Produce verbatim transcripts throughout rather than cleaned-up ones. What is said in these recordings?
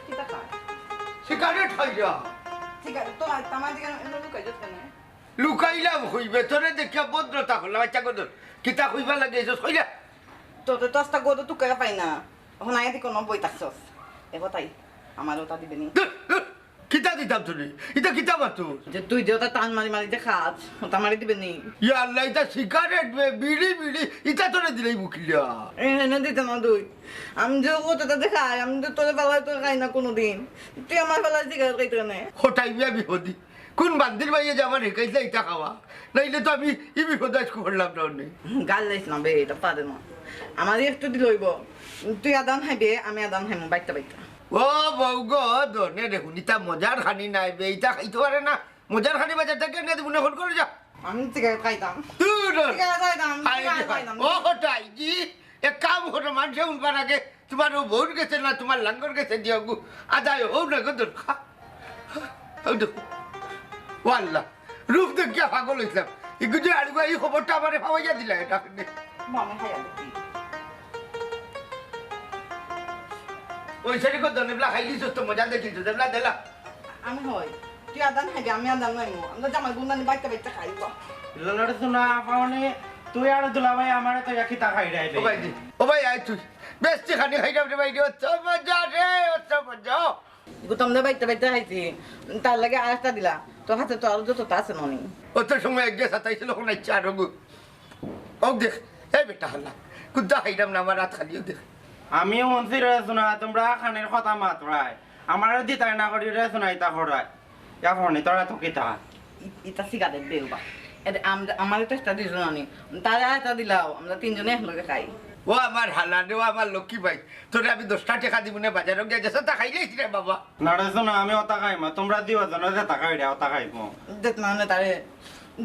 কিতা খায়? সিগারেট খাইরা। সিগারেট তো আর তামার দিকে এমন লুকাই যাচ্ছে না। লুকাইলাম কইবে, তোরে দেখিয়া ভদ্রতা করলাম। আচ্ছা, কত কিতা কইবার লাগি আইছস, কইলা? তোরে তো আস্তা গদো তুকাইয়া পাই না। এখন আগে দি কোনো বই থাকছস। এ কথাই, আমার ওটা দিবে নি। ধুর, ধুর, কিতা দিতাম তোরে? ইতা কিতা মাতস? যে তুই যে ওটা টান মারি মারি যে খাস, ওটা মারি দিবে নি? ইয়া আল্লাহ, ইতা সিগারেট বে, বিড়ি, বিড়ি, ইতা তোরে দিলাই মুখিলা। এ, এনে দিতে না তুই। আমি যে ওটা দেখাই, আমি তো তোরে বেলায় তোরে খাই না কোনোদিন। তুই আমার বেলায় সিগারেট খাইতে কেনে? হটাই বিয়া বিপদি। কোন বান্দির মাইয়ে যে আমার হেকাইছে ইতা খাওয়া? নাইলে তো আমি ই বিপদ আইজ করলাম না অনে। গাল দিস না বে, ইতা পারে না। আমারে একটু দিলে অইবো। তুই আদান খাইবে, আমি আদান খাইমু, বাইটা বাইটা। ও বউ গো, দনে রে হুনিতা মজার খানি নাই বে, ইতা খাইতে পারে না। মজার খানি বাজার থাকি আনিয়া দিমু নে, ফোন করে যা। আমি সিগারেট খাইতাম। দূর হ। সিগারেট খাইতাম, হায় রে সিগারেট হায়। খাইতাম। ও হটাই জি, এক কাম করো, মানষে হুনবার আগে তুমার ও বউর গেছে না, তুমার লাঙ্গর গেছে দিও গু। আদায় হউ না গো দরকার। ও দেখো। ও আল্লাহ, রূপ দেখিয়া পাগল অইছিলাম। ইগু যে আরগু ই খবরটা আমারে পাওয়াইয়া দিলা এটা। মামা খাইয়া দেখি। ওই সেটি কত নেবলা খাইলিস তো মজা দেখিস তো, দেবলা দেলা। আমি হই। তুই আদান খাইবি, আমি আদান নাইমু। আমরা জামাই বন্ধানি বাইতে বাইতে খাইব। লড়ে তো না পাওনি, তুই আর দুলাভাই আমারে তো একই তা খাই রাইবে। ও ভাই দি, ও ভাই আয় তুই। বেশি খানি খাইলাম রে ভাই রে, অত মজা রে, অত মজা। গুতাম দে বাইতে বাইতে খাইছি, তার লাগে আর একটা দিলা। তোর হাতে তো আরো যতটা আছে ননি। অত সময় এক গ্যাস হাতাইছিল, এখন ইচ্ছা আরো গু। ও দেখ, এই বেটা হালা, কুদ্দা খাইলাম না, আমার রাত খালিও দেখ। আমিও মনছি রে শোনা, তোমরা খানের কথা মাতরায়, আমারও দিতাই না করি রে শোনা, ইতা করায়। ইয়া ফোনে তোরা তো কিতা? ই-, ইতা সিগারেট দেও বা। এতে আম-, আমারে তো একটা দিছো না নি। তারে একটা দিলাও, আমরা তিনজনে একলগে খাই। ও আমার হালা রে, ও আমার লক্ষ্মী ভাই, তোরে আমি দশটা টেকা দিমু নে বাজারো গিয়া, যেসা তা খাইলেই রে বাবা। না রে শোনা, আমি ওটা খাই মা, তোমরা দিও জানো যে তা খাই রে, ওটা খাই মো। দেখ না, না তারে।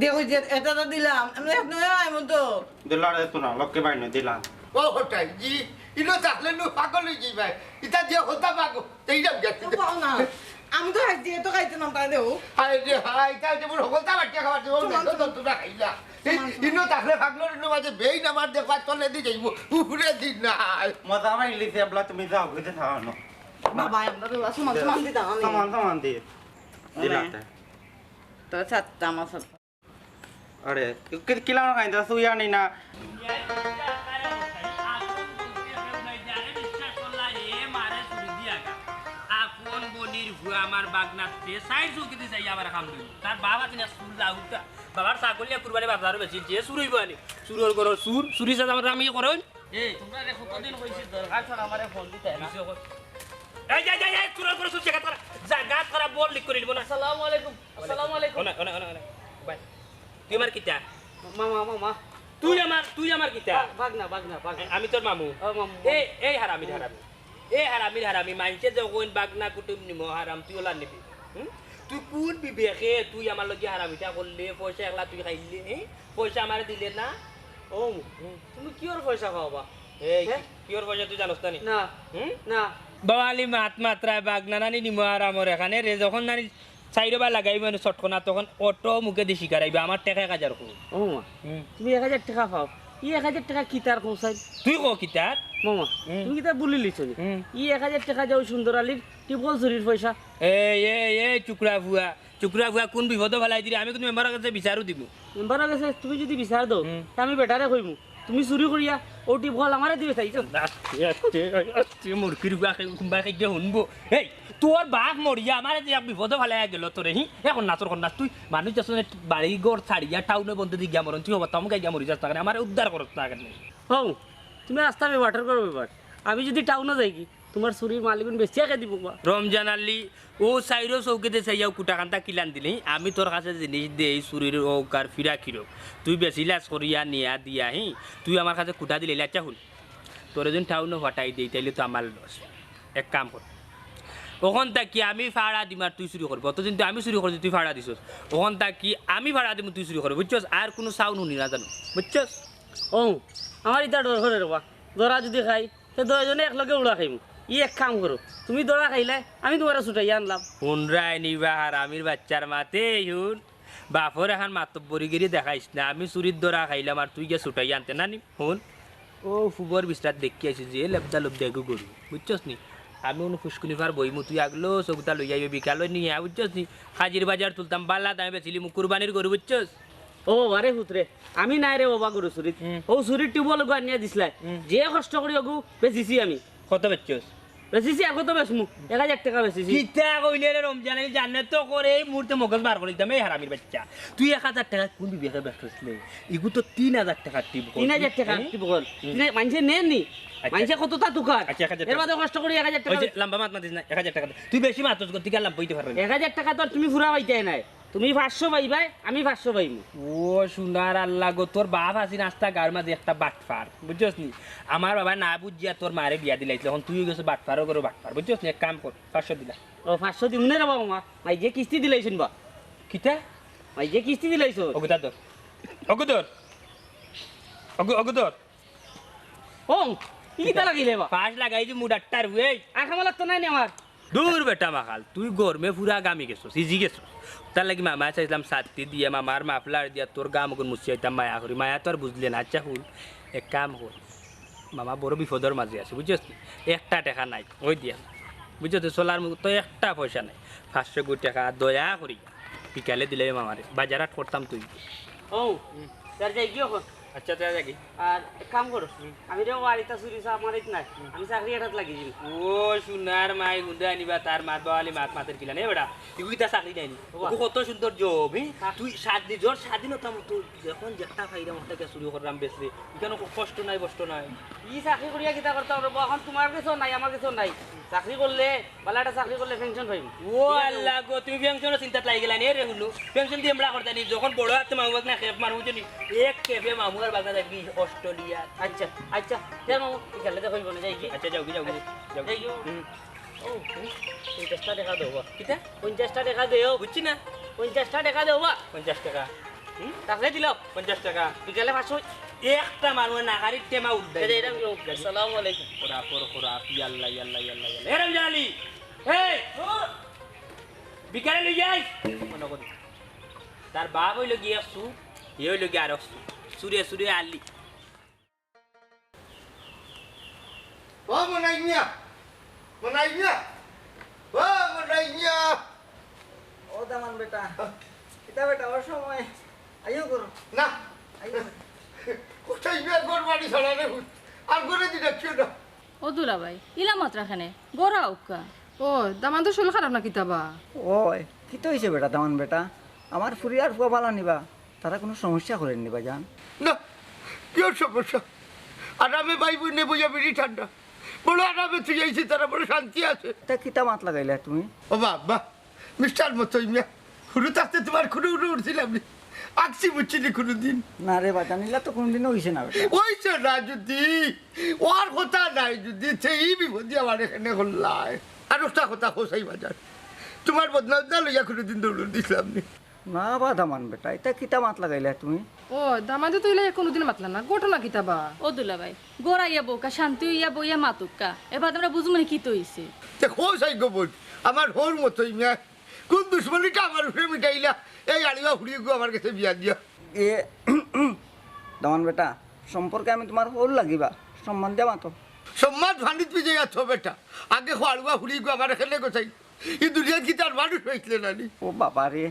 দেখো যে এটা তো দিলাম, আমি এক নয় আইমু তো। দিলা রে শোনা, লক্ষ্মী ভাই নয় দিলা। ও হটাই জি, ইনো তাহলে নু পাগল হয়ে যাই ভাই। ইতা দিয়ে হতা পাগল। এইরকম গেছে। ও, পাও না। আমি তো হাত দিয়ে তো খাইতে নাম তাই দেও। হায় রে হায়, তাই যে মোর হকলতা বাটিয়া খাবার দেবো, সমান, দেখো তো সমান। তোমরা খাইলা। এই সমান, সমান। ইনো তাহলে ফাগলোর ইনো মাঝে বেইন আমার দেখবা তলে দি যাইবো, উপরে দি নাই। মজা পাইলি যে এবলা তুমি যাও, বুঝে থাকো না। বাবা, আমরা তো সমান সমান দিতাম আমি। সমান সমান দি। মানে, দিলাতে। তো সাতটা আমার সাথে। আরে, কি, কি, কিলা খাইন, তা তুই আনি না। আপন বনির ফুয়া আমার বাগনাতে, সাইড চুকিতে চাই আমার কাম লই। তার বাবা কিনা চুর লাউটা। বাবার ছাগল নিয়া কুরবানি বাজারো বেশি, যে চুর হইব আনি। চুরর ঘরর চুর, চুরি সাজ আমার আমি করইন। এ, তোমরা রে কতদিন কইছি দরকার ছাড়া আমারে ফোন দিতে না। এই, এই, এই, এই, চুরর ঘরর চুর, জাগাত করা, জাগাত করা বল লিক করে দিব না। আসসালামু আলাইকুম। আসসালামু আলাইকুম। ওনা, ওনা, ওনা, ওনা। ভাই, তুই আমার কিতা? মামা, মামা। তুই আমার, তুই আমার কিতা? ভাগ-, ভাগনা, ভাগনা, ভাগনা। আমি তোর মামু। ও, মামু, এই, মামু। এই হারামির হারামি। এই হারামির হারামি, মাইনষে যে কইন ভাগনা কুটুম নিমো হারাম, তুই ওলা নিবি। হুম? তুই কোন বিবেকে তুই আমার লগে হারামিটা করলে, পয়সা একলা তুই খাইলে, এ? পয়সা আমারে দিলে না? ও, হুম। তুমি কিওর পয়সা খাও বা? এই, হ্যাঁ? কিওর পয়সা তুই জানোস না নি? না। হুম? না। বাবালি মাত মাতরায় ভাগনা নানি নিমো হারামর এখানে রে, যখন নানি সাইডো বা লাগাই মানে চটকনা, তখন অটো মুখে দি শিকার আইবা, আমার টেকা এক হাজার কো। ও মা, হুম। তুমি এক হাজার টেকা পাও, ই এক হাজার টেকা কিতার কও চাই? তুই কো কিতার? মামা, হুম। তুমি কিতা ভুলি লিছো নি? হুম। ই এক হাজার টেকা যাও সুন্দর আলীর টিবকল চুরির পয়সা। এই, এই, এই, চুকরা ফুয়া, চুকরা ফুয়া, কোন বিপদো ফালাই দিরে? আমি কিন্তু মেম্বারর গেছে বিচারও দিমু। মেম্বারর গেছে তুমি যদি বিচার দেও, হুম। তে আমি বেটারে কইমু। তুমি চুরি করিয়া ও টিবকল আমারে দিবে চাইছো? আস্তে, আস্তে, আস্তে, মুরগির গুয়া খাই, কুম্বাই খাই গিয়া হুনবো। এই, তোর বাপ মরিয়া আমারে যে এক বিপদো ফালাইয়া গেল তোরে, হি? এখন নাচর কর না তুই, মানুষ যাস না বাড়ি ঘর ছাড়িয়া টাউনে বন্ধ দি গিয়া মরন, তুই হবা তামুক গিয়া মরি যাস না কেনে, আমারে উদ্ধার করস না কেনে? হও, তুমি আস্তা ব্যাপার করো ব্যাপার। আমি যদি টাউনে যাই কি, তুমার চুরির মাল ইগুন বেচিয়া কে দিবো বা? রমজান আলী, অউ চাইরো চউখেদি চাইয়াউ কুটাখান্তা কিলান দিলে, আমি তোর কাছে জিনিস দেই, চুরির অউক আর ফিরা কিরোক, তুই বেচিলাস করিয়া নিয়া দিয়া, হি, তুই আমার কাছে কুটা দিলে, আচ্ছা হুন, তোরে যুদি টাউনো ফাটাই দেই, তাইলে তো আমার লস। এক কাম কর, অখন থাকি আমি ফাড়া দিমু আর তুই চুরি করবে, অতদিন তো আমি চুরি করছি, তুই ফাড়া দিছস, অখন থাকি আমি ফাড়া দিমু, তুই চুরি করবে, বুঝছস? আর কুনু sound হুনি না জানো, বুঝছস? ও, আমার ইতা ডর করে রে বা, ধরা যুদি খাই, তে দুইজনে একলগে উড়া খাইমু। ই এক কাম করো, তুমি ধরা খাইলায়, আমি তুমারে ছুটাইয়া আনলাম। হুনরায় নি বা হারামির বাইচ্চার মাতে, হুন। বাপর এখান মাতব্বরিগিরি দেখাইস না, আমি চুরির ধরা খাইলাম আর তুই গিয়া ছুটাইয়া আনতে না নি? হুন, অউ ফুবর বিছরাত দেখি আইছি যে লেবদা লেবদা এগু গরু, বুঝছস নি? আমি অনো ফুসকুনি পার বইমু, তুই আগলো চউখটা লইয়া আইবে বিকালে নিয়া, বুঝছস নি? হাজির বাজার তুলতাম, বালা দামে বেচিলিমু কুরবানির গরু, বুঝছস? ও বাবা রে পুতরে, আমি নায় রে বাবা গরু চুরিত। হুম। অউ চুরির টিউবওয়েল অগু আনিয়া দিছলায়। হুম। যে কষ্ট করি অগু বেচিছি আমি। কত বেচছস? বেচিছি, আর কত বেচমু? এক হাজার টেকা বেচিছি। কিতা কইলে রে রমজান, আমি জানে তো করে এই মুহূর্তে মগজ বার করি দিতাম, এই হারামির বাইচ্চা। তুই এক হাজার টেকা কুন বিবেকে বেচছস রে? ইগু তো তিন হাজার টেকার টিউবওয়েল। তিন হাজার টেকার টিউবওয়েল। হুম। তিন হাজার, মানষে নের নি? আচ্ছা। মানষে কততা তুকার? আচ্ছা, এক হাজার টেকা। এর বাদে কষ্ট করি এক হাজার টেকা। ওই যে লাম্বা মাত মাতিস না, এক হাজার টেকা দে। তুই বেশি মাতস, গতিকে আর লাম্বা অইতে পারবে না। এক হাজার টেকা তো আর তুমি ফুরা পাইতায় নায়। তুমি পাঁচশো পাইবায়, আমি পাঁচশো পাইমু। ও সোনার আল্লাহ গো, তোর বাপ আছিল আস্তা গাঁওর মাঝে একটা বাটপার, বুঝছস নি? আমার বাবায় না বুঝিয়া তোর মারে বিয়া দিলাইছিল, অখন তুই অইগেছস বাটপারর ঘরর বাটপার, বুঝছস নি? এক কাম কর, পাঁচশো দিলা। ও, পাঁচশো দিমু নে রে বাবা মা, মাইজে কিস্তি দিলাইছইন বা। কিতা? মাইজে কিস্তি দিলাইছইন। অগুতা ধর, অগু ধর, অগু, অগু ধর। ও, ই কিতা লাগাইলে বা? ফাঁস লাগাই দি মুডারটার, ওই। আর খামা লাগতো নায় নি আমার। দূর বেটা মাকাল, তুই গরমে পুরা গামি গেছস, সিজি গেছস। তার লাগি মামায় চাইছলাম ছাতি দিয়া, মামার মাফলার দিয়া তোর গাম অগুন মুছিয়া আইতাম মায়া করি। মায়া তো আর বুঝলে না। আচ্ছা হুন, এক কাম কর, মামা বড় বিপদর মাঝে আছে, বুঝছস নি? একটা টেকা নাই, ওই দিয়া, বুঝছস তো, চলার মুখ তো একটা পয়সা নাই। পাঁচশো কু টেকা দয়া করি বিকালে দিলে মামারে, বাজার হাট করতাম তুই। ও, হুম। স্যার যাই গিয়ে অখন। আচ্ছা, তে যাগি। আর এক কাম করো, হুম। আমি রে বাড়িত চুরি চা আমার ইত নাই, হুম। আমি চাকরি এটাত লাগি দিমু। ও সোনার মাই গুন্ডা আনিবা, তার মাত বাওয়ালি মাত মাতের কিলা নে বেটা? ইগু কিতা চাকরি নায় নি? ওবা। ওগু কত সুন্দর জব, হি? হ্যাঁ। তুই স্বাধীন, নিজর স্বাধীনতা মতো যখন যেটা পাইরাম ওটা চুরি কররাম বেচরে। ইখানো কষ্ট নাই, বষ্ট নাই। ই চাকরি করিয়া কিতা করতাম রে বা? অখন তুমার গেছেও নাই, আমার গেছেও নাই। চাকরি করলে বালা একটা চাকরি করলে পেনশন পাইমু। ও আল্লাহ গো, তুমি পেনশনর চিন্তাত লাগি গেলায় নি রে হুনু? পেনশন দি আমরা করতাম নি, যখন বড় আতে মামু বাগনা খেপ মারমু জানি, এক খেপে মামু আর বাগনা যাইবি অস্ট্রেলিয়া। আচ্ছা, আচ্ছা, তে মামু, ইখানলে দেখো জীবনে যাই কি? আচ্ছা, যাওগি, যাওগি, যাওগি। যাই কি? হুম। ও, পঞ্চাশটা টেকা দেও বা। কিতা? পঞ্চাশটা টেকা দেও। বুঝছি না। পঞ্চাশটা টেকা দেও বা। পঞ্চাশ টেকা। হুম? তাহলে দিলাম। পঞ্চাশ টেকা। বিকালে পাঁচশো। একটা মানুষ নাগারির টেমা উঠবে। এই যে এরকম লোক। আসসালামু আলাইকুম। খোরা, খোরা, খোরা, ইয়াল্লা, ইয়াল্লা, ইয়াল্লা, ইয়াল্লা। এরম জানালি। এই! বিকালে লই যাই। মনে করি। তার বাপ অইলো গিয়া এক চুর, ই অইলো গিয়া আরক চুর। চুরে চুরে আলি। ও মনাই মিয়া, মনাই মিয়া, ও মনাই মিয়া। ও দামান বেটা, কিতা বেটা, অসময় আইও করো। না। আইও। কোথায় গিয়া ঘর বাড়ি ছাড়া রে হুত? আর ঘরে দি ডাকিও না। ও দুলাভাই, ইলা মাতরা কেনে? ঘরো আউক্কা। ও, দামান্দর শরীর খারাপ না কিতা বা? ওই, কিতা অইছে বেটা, দামান বেটা? আমার ফুরি আর ফুয়া বালা নি বা? তারা কুনু সমস্যা করের নি বা জান? না, কিওর সমস্যা? আরামে ভাই বইনে বইয়া বিড়ি ঠান্ডা। বড় আরামে তুই আইছি, তারা বড় শান্তি আছে। তা কিতা মাত লাগাইলা তুমি? ও বাবা, মিস্টার মতই মিয়া, হুরু থাকতে তুমার কুনু হুরু উঠছিলাম নি? আঁকছি বুঝছি নি কুনুদিন? না রে বাজান, ইলা তো কুনুদিনও অইছে না বেটা। অইছে না যুদি, অওয়ার কথা নায় যুদি, তে ই বিপদে আমারে কেনে করলায়। আর একটা কথা কও চাই বাজান, তুমার বদনা উদনা লইয়া কুনুদিন দৌড় দিছিলাম নি? না বা দামান বেটা, ইতা কিতা মাত লাগাইলা তুমি? ও, দামান্দে তো ইলা কুনুদিন মাতলা না, ঘটনা কিতা বা? ও দুলাভাই, ঘরো আইয়া বউক্কা, শান্তি অইয়া বইয়া মাতুক্কা, এবার আমরা বুঝমু নি কিতা অইছে। তে কও চাই গো বইন, আমার হউর মতই মিয়া, কুন দুশমনিটা আমার উপরে মিটাইলা, এই আড়ুয়া ফুড়ি গু আমার গেছে বিয়া দিয়া। এ, দামান বেটা, সম্পর্কে আমি তুমার হউর লাগি বা, সম্মান দিয়া মাতো। সম্মান পানিত ভিজাইয়া থো বেটা, আগে কও আড়ুয়া ফুড়ি গু আমার কেনে গো চাই। ই দুনিয়াত কিতা আর মানুষ পাইছলে না নি? ও বাবা রে,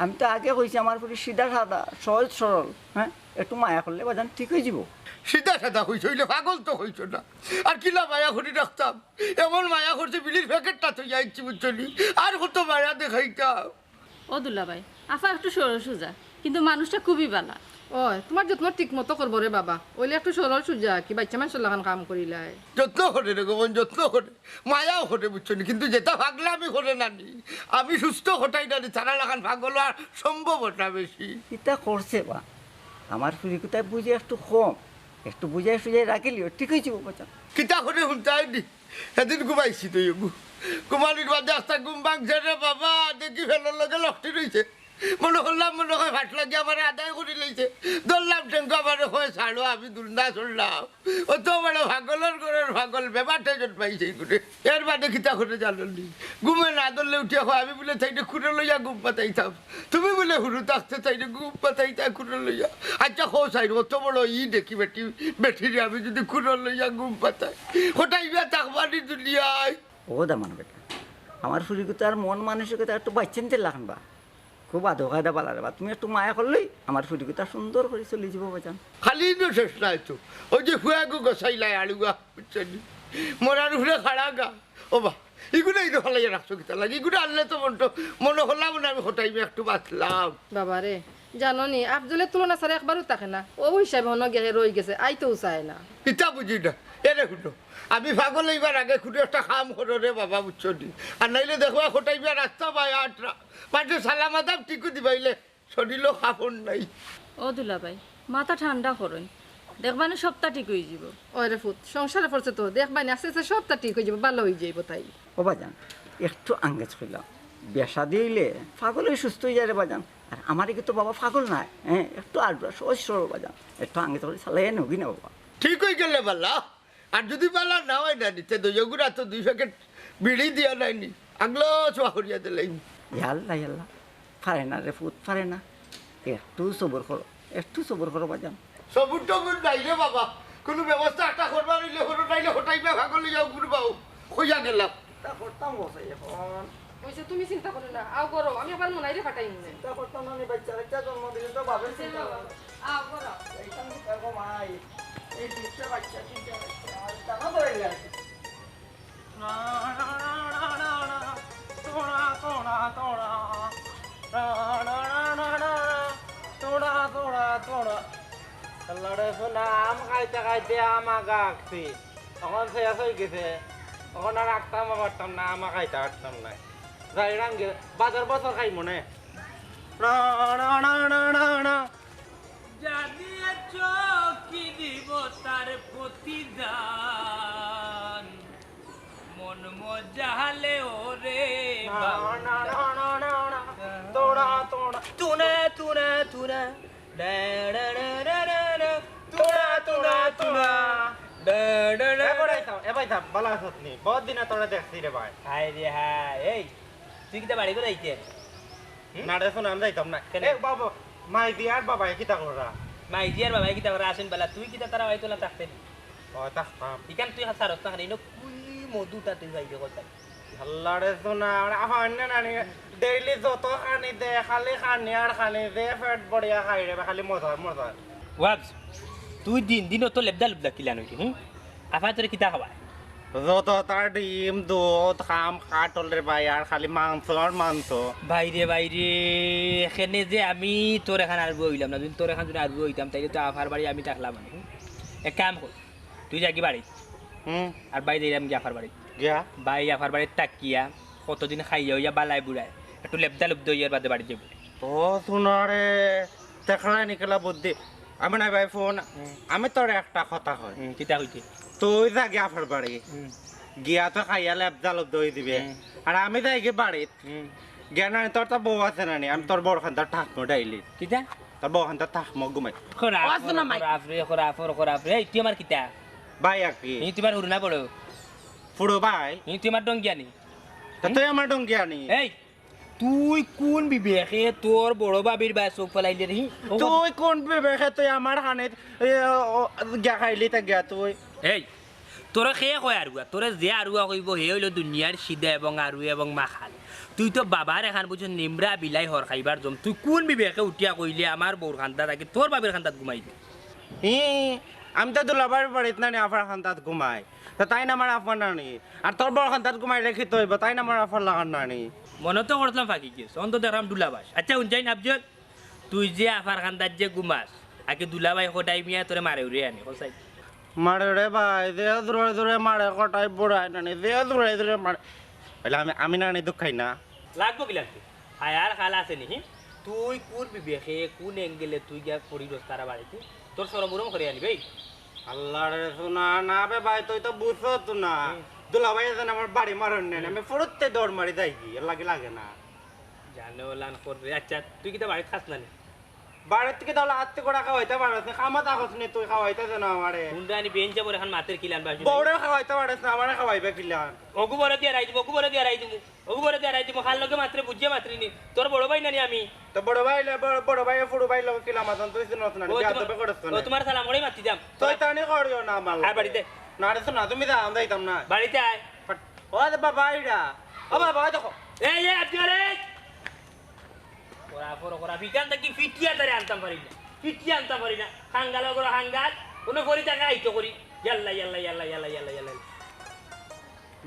আমি তো আগে কইছি আমার ফুরি সিধা সাদা, সহজ সরল, হ্যাঁ? একটু মায়া করলে বাজান ঠিক অইযিবো। সিধা সাদা কইছো, অইলে পাগল তো কইছো না। আর কিলা মায়া করি রাখতাম, এমন মায়া করছি বিড়ির প্যাকেটটা থইয়া আইছি বুঝছো নি? আর কত মায়া দেখাইতাম। ও দুলাভাই, আফা একটু সরল সুজা, কিন্তু মানুষটা খুবই বালা। ওই, তুমার যত্ন ঠিক মতো করবো রে বাবা, অইলে একটু সরল সুজা, কি বাইচ্চা মানষর লাখান কাম করিলায়। যত্ন করে রে গো বইন, যত্ন করে, মায়াও করে, বুঝছো নি? কিন্তু যেটা পাগলামি করে না নি, আমি সুস্থ কটাই না নি, তারার লাখান পাগল আর সম্ভব না বেশি। ইতা করছে বা, আমার ফুড়িগুতায় বুঝে একটু কম, একটু বুঝাই সুঝাই রাখিলিও, ঠিক অইযিবো বাজান। কিতা করে হুনতায় নি? সেদিন ঘুমাইছি তো এগু। ঘুমানির বাদে একটা ঘুম ভাঙছে রে বাবা, দেখি ফেলর লগে লটকি রইছে। মনো করলাম মনো কয় ফাট লাগি আমারে আদায় করি লইছে। ধরলাম ঠেঙ্গা, আমারে কয়, "ছাড়ো, আমি দুলনা চড়লাম।" অত বড় পাগলর ঘরর পাগল, বেবাটে জন্মাইছে এগুরে। এর বাদে কিতা করে জানো নি? ঘুমে না ধরলে উঠিয়া কয়, "আমি বুলে তাইরে কুলো লইয়া ঘুম পাতাইতাম।" তুমি বুলে হুরু থাকতে তাইরে ঘুম পাতাইতায় কুলো লইয়া। আচ্ছা, কও চাইন, অত বড় ই দেখি বেটি, বেটিরে আমি যদি কুলো লইয়া ঘুম পাতাই, কটাই বিয়া থাকবা নি দুনিয়ায়? ও দামান বেটা, আমার ফুড়িগুতার মন মানসিকতা একটু বাইচ্চাইন্তর লাখান বা। খুব আদব কায়দা বালা রে বা। তুমি একটু মায়া করলেই আমার ফুড়িগুতা সুন্দর করি চলি যিবো বাজান। খালি ইনো শেষ নায় তো, ওই যে ফুয়াগু গছাইলায় আড়ুয়া, বুঝছো নি? মরার উপরে খাড়া গা। ও বা, ইগুরে ইনো ফালাইয়া রাখছো কিতা লাগি? ইগুরে আনলে তো মনটো, মনো করলাম না আমি কটাই বিয়া একটু বাঁচলাম। বাবা রে, জানো নি, আফজলের তুলনা ছাড়া একবারও থাকে না। ও হিসাবে হনো গেহে রই গেছে, আইতেও চায় না। ইতা বুঝি না। এরে হুনো, আমি পাগল অইবার আগে কুনু একটা কাম করো রে বাবা, বুঝছো নি? আর নাইলে দেখবা কটাই বিয়া রাস্তা বায় আটরা, মাঝে সালাম আদাব টিকু দিবাইলে শরীরও কাপড় নাই। ও দুলাভাই, মাথা ঠান্ডা করইন, দেখবানে সবটা ঠিক অইযিবো। ওই রে ফুত, সংসারে পড়ছে তো, দেখবানে আস্তে আস্তে সবটা ঠিক অইযিবো, বালা অইযিবো তাই। ও বাজান, একটু আঙ্গেজ কইলাম, বিয়া শাদি অইলে পাগল অই সুস্থ অইযায় রে বাজান। আর আমার ইগু তো বাবা পাগল নায়, হ্যাঁ, একটু আড্ডা সহজ সরল বাজান, একটু আঙ্গেজ করি চালাইয়া নেওগি না বাবা। ঠিক অইগেলে বালা, আর যদি বালা না অয় না নি, তে দইগুরা তো দুই প্যাকেট বিড়ি দিয়া নায় নি, আগলো চুয়া করিয়া দিলাইমু। ইয়াল্লা, ইয়াল্লা, পারে না রে ফুত, পারে না। একটু সবর করো, একটু সবর করো বাজান। সবর টবর নাই রে বাবা, কুনু ব্যবস্থা একটা করবার অইলে করো, নাইলে কটাই বিয়া পাগল অইয়া ঘুরবাও, কইয়া গেলাম। তা করতাম বসে এখন। অইছে, তুমি চিন্তা করো না, আও করো, আমি আবার মনাইরে পাঠাইমু নে। চিন্তা করতাম না নি, বাইচ্চা কাইচ্চা জন্ম দিলে তো বাপের চিন্তা করো। আও করো। এইখান কি করবো মাই? এই দুইটা বাইচ্চা, তিনটা বাইচ্চা, আমার টানা ধরে গেল। আল্লারে সোনা, আম খাইতে খাইতে আম আগা আঁকছি। অখন শেষ অই গেছে। অখন আর আঁকতাম পারতাম না, আম খাইতে পারতাম না। যাই রাঙ্গে, বাজার বছর খাইমু নে। যা দিয়েছ কি দিব তার প্রতিদান। মন মজালে ওরে বাউল। তোড়া, তোড়া। তুনে, তুনে, তুনে। ডা, ডা, ডা, ডা, ডা, ডা। তুনা, তুনা, তুনা। ডা, ডা, ডা, এ ভাই ডা। সাব, এ ভাই সাব, ভালা আছস নি? বহুত দিনে তোরে দেখছি রে ভাই। হায় রে হায়, এই, তুই কিতা বাড়ি করে আইতে? হুম? না রে, শোন, আমি যাইতাম না। কেনে? এ বাবা, মাই দিয়ার বাবায় কিতা কররা? মাই দিয়ার বাবায় কিতা কররা? আসেন বালা, তুই কিতা তারা বাড়ি তোলা থাকতে নি? ও, থাকতাম। ইখান তুই হাত সারস না, খালি ইনো কুই মধুটা তুই বাইরে করতাম। আল্লারে সোনা, আমরা হয় না নানি, ডেইলি যত খানি দে, খালি খানি আর খানি দে, পেট ভরিয়া খাই রে, খালি মজার মজার। ওয়াজ, তুই দিন দিন অত লেবদা লুবদা কিলান অইলি, হুম? আফায় তোরে কিতা খাওয়ায়? যত তার ডিম, দুধ, খাম, কাঠল রে ভাই, আর খালি মাংস আর মাংস। ভাই রে, ভাই রে, এখানে যে আমি তোর এখান আরবু অইলাম না, যদি তোর এখান যদি আরবু অইতাম, তাইলে তো আফার বাড়ি আমি থাকলাম না, হুম? এক কাম কর, তুই যাগি বাড়িত। হুম। আর ভাই যাইরাম গিয়া আফার বাড়িত। গিয়া? ভাই আফার বাড়িত থাকিয়া কতদিন খাইয়া অইয়া বালায় বুড়ায় একটু লেবদা লুবদা অইয়ার বাদে বাড়িত যাইবো। ও সোনারে, দেখলায় নি কেলা বুদ্ধি। আমি না ভাই ফোন, হুম। আমি তোরে একটা কথা কই। হুম, কিতা কইতে? তুই যাগি আফার বাড়ি। হুম। গিয়া তো খাইয়া লেবদা লুবদা অই দিবে। হুম। আর আমি যাইগি বাড়িত। হুম। গিয়া নানি, তোর তো বউ আছে নানি, আমি তোর বউর খান্দাত থাকমু ডেইলি। কিতা? তোর বউর খান্দাত থাকমু ঘুমাই। খরাফ, ও, শোনা মাই। খরাফ রে, খরাফ, খরাফ রে। এই, তুই আমার কিতা? ভাই আর কি? এই, তুই আমার হুরু না বড়? ফুড়ো ভাই। এই, তুই আমার ডঙ্গিয়ানি। তা তুই আমার ডঙ্গিয়ানি। এই, তুই কোন বিবেকে তোর বড় ভাবির বায় চউখ ফালাইলে রে? ও, তুই কোন বিবেকে তুই আমার খানিত, এ, ও, গিয়া খাইলি তা গিয়া তুই? এই, তোরে কে কয় আরুয়া? তোরে যে আরুয়া কইবো, হে অইলো দুনিয়ার সিধা এবং আরুয়া এবং মাখাল। তুই তো বাবার এখান বুঝছস, নিমরা বিলাই হর খাইবার জম। তুই কোন বিবেকে উঠিয়া কইলে আমার বউর খান্দাত থাকি তোর বাবির খান্দাত ঘুমাইবি? হি, আমি তো দুলাভাইর বাড়িত নানি, আফার খান্দাত ঘুমাই। তা তাইন আমার আফা নানি। আর তোর বউর খান্দাত ঘুমাইলে কিতা অইবো? তাইন আমার আফার লাখান নানি। মনো তো করছিলাম ফাঁকি গেছ। অন্ত দেখলাম দুলাভাই। আচ্ছা, হুন যাইন আফজল। তুই যে আফার কান্দাত যে ঘুমাস, আগে দুলাভাই কটাই মিয়া তোরে মারে উড়ে আনি, কও চাই। মারে রে ভাই, যে জোরে জোরে মারে কটাই বুড়ায় নানি, যে জোরে জোরে মারে। বলে আমি, আমি নানি দুঃখ খাই না। লাগবো কি লাগবো? হায়ার খাল আছে নি, হি? তুই কোন বিবেকে, কোন অ্যাঙ্গেলে তুই গিয়া পড়ি রোজ তারা বাড়িতে? তোর শরম উরম করে আনি ভাই। আল্লাহ রে সোনা, না বে ভাই, তুই তো বুঝছস তো না। হুম। দুলাভাই আছে না, আমার বাড়ি মারন নেন, হুম। আমি ফুরুত্তে দৌড় মারি যাই কি, এর লাগে লাগে না। জানে ওলান করবে। আচ্ছা, তুই কিতা বাড়িত খাস না নি? বাড়িত থাকি তাহলে আত্তে করে খাওয়াইতে পারস না, খামা থাকস নি তুই, খাওয়াইতে দে না আমারে। হুন্ডা আনি বেঞ্চে পড়ে খান মাতের কিলান বাসু। বউরে খাওয়াইতে পারস না, আমারে খাওয়াইবে কিলান? অগু বড় দিয়া রাই দিমু, অগু বড় দিয়া রাই দিমু, অগু বড় দিয়া রাই দিমু, খাল লগে মাত্রে বুঝিয়া মাত্রি নি। তোর বড় ভাই নানি আমি। তো বড় ভাই লে-, বড়, বড় ভাই, ফুড়ু ভাই লগে কিলা মাতন তুই চিনস না নি, ও বিয়া তোমার, তবে করস না ও নি। তোমার সালাম করেই মাতি যাম। শয়তানি করিও না আমার আর লগে। বাড়িতে। না রে সোনা, তুমি যা, আমি যাইতাম না। বাড়িতে আয়। ও রে বাবা, ইরা। ও বাবা, ওই দেখো। এই, এই, আপনি আরে। করা, করো, করা। ফিকান থাকি ফিটিয়া তারে আনতাম পারি না। ফিটিয়া আনতাম পারি না। হাঙ্গাল করো, হাঙ্গাল। কোনো করি টাকা আইতো করি। ইয়াল্লা, ইয়াল্লা, ইয়াল্লা, ইয়াল্লা, ইয়াল্লা, ইয়াল্লা।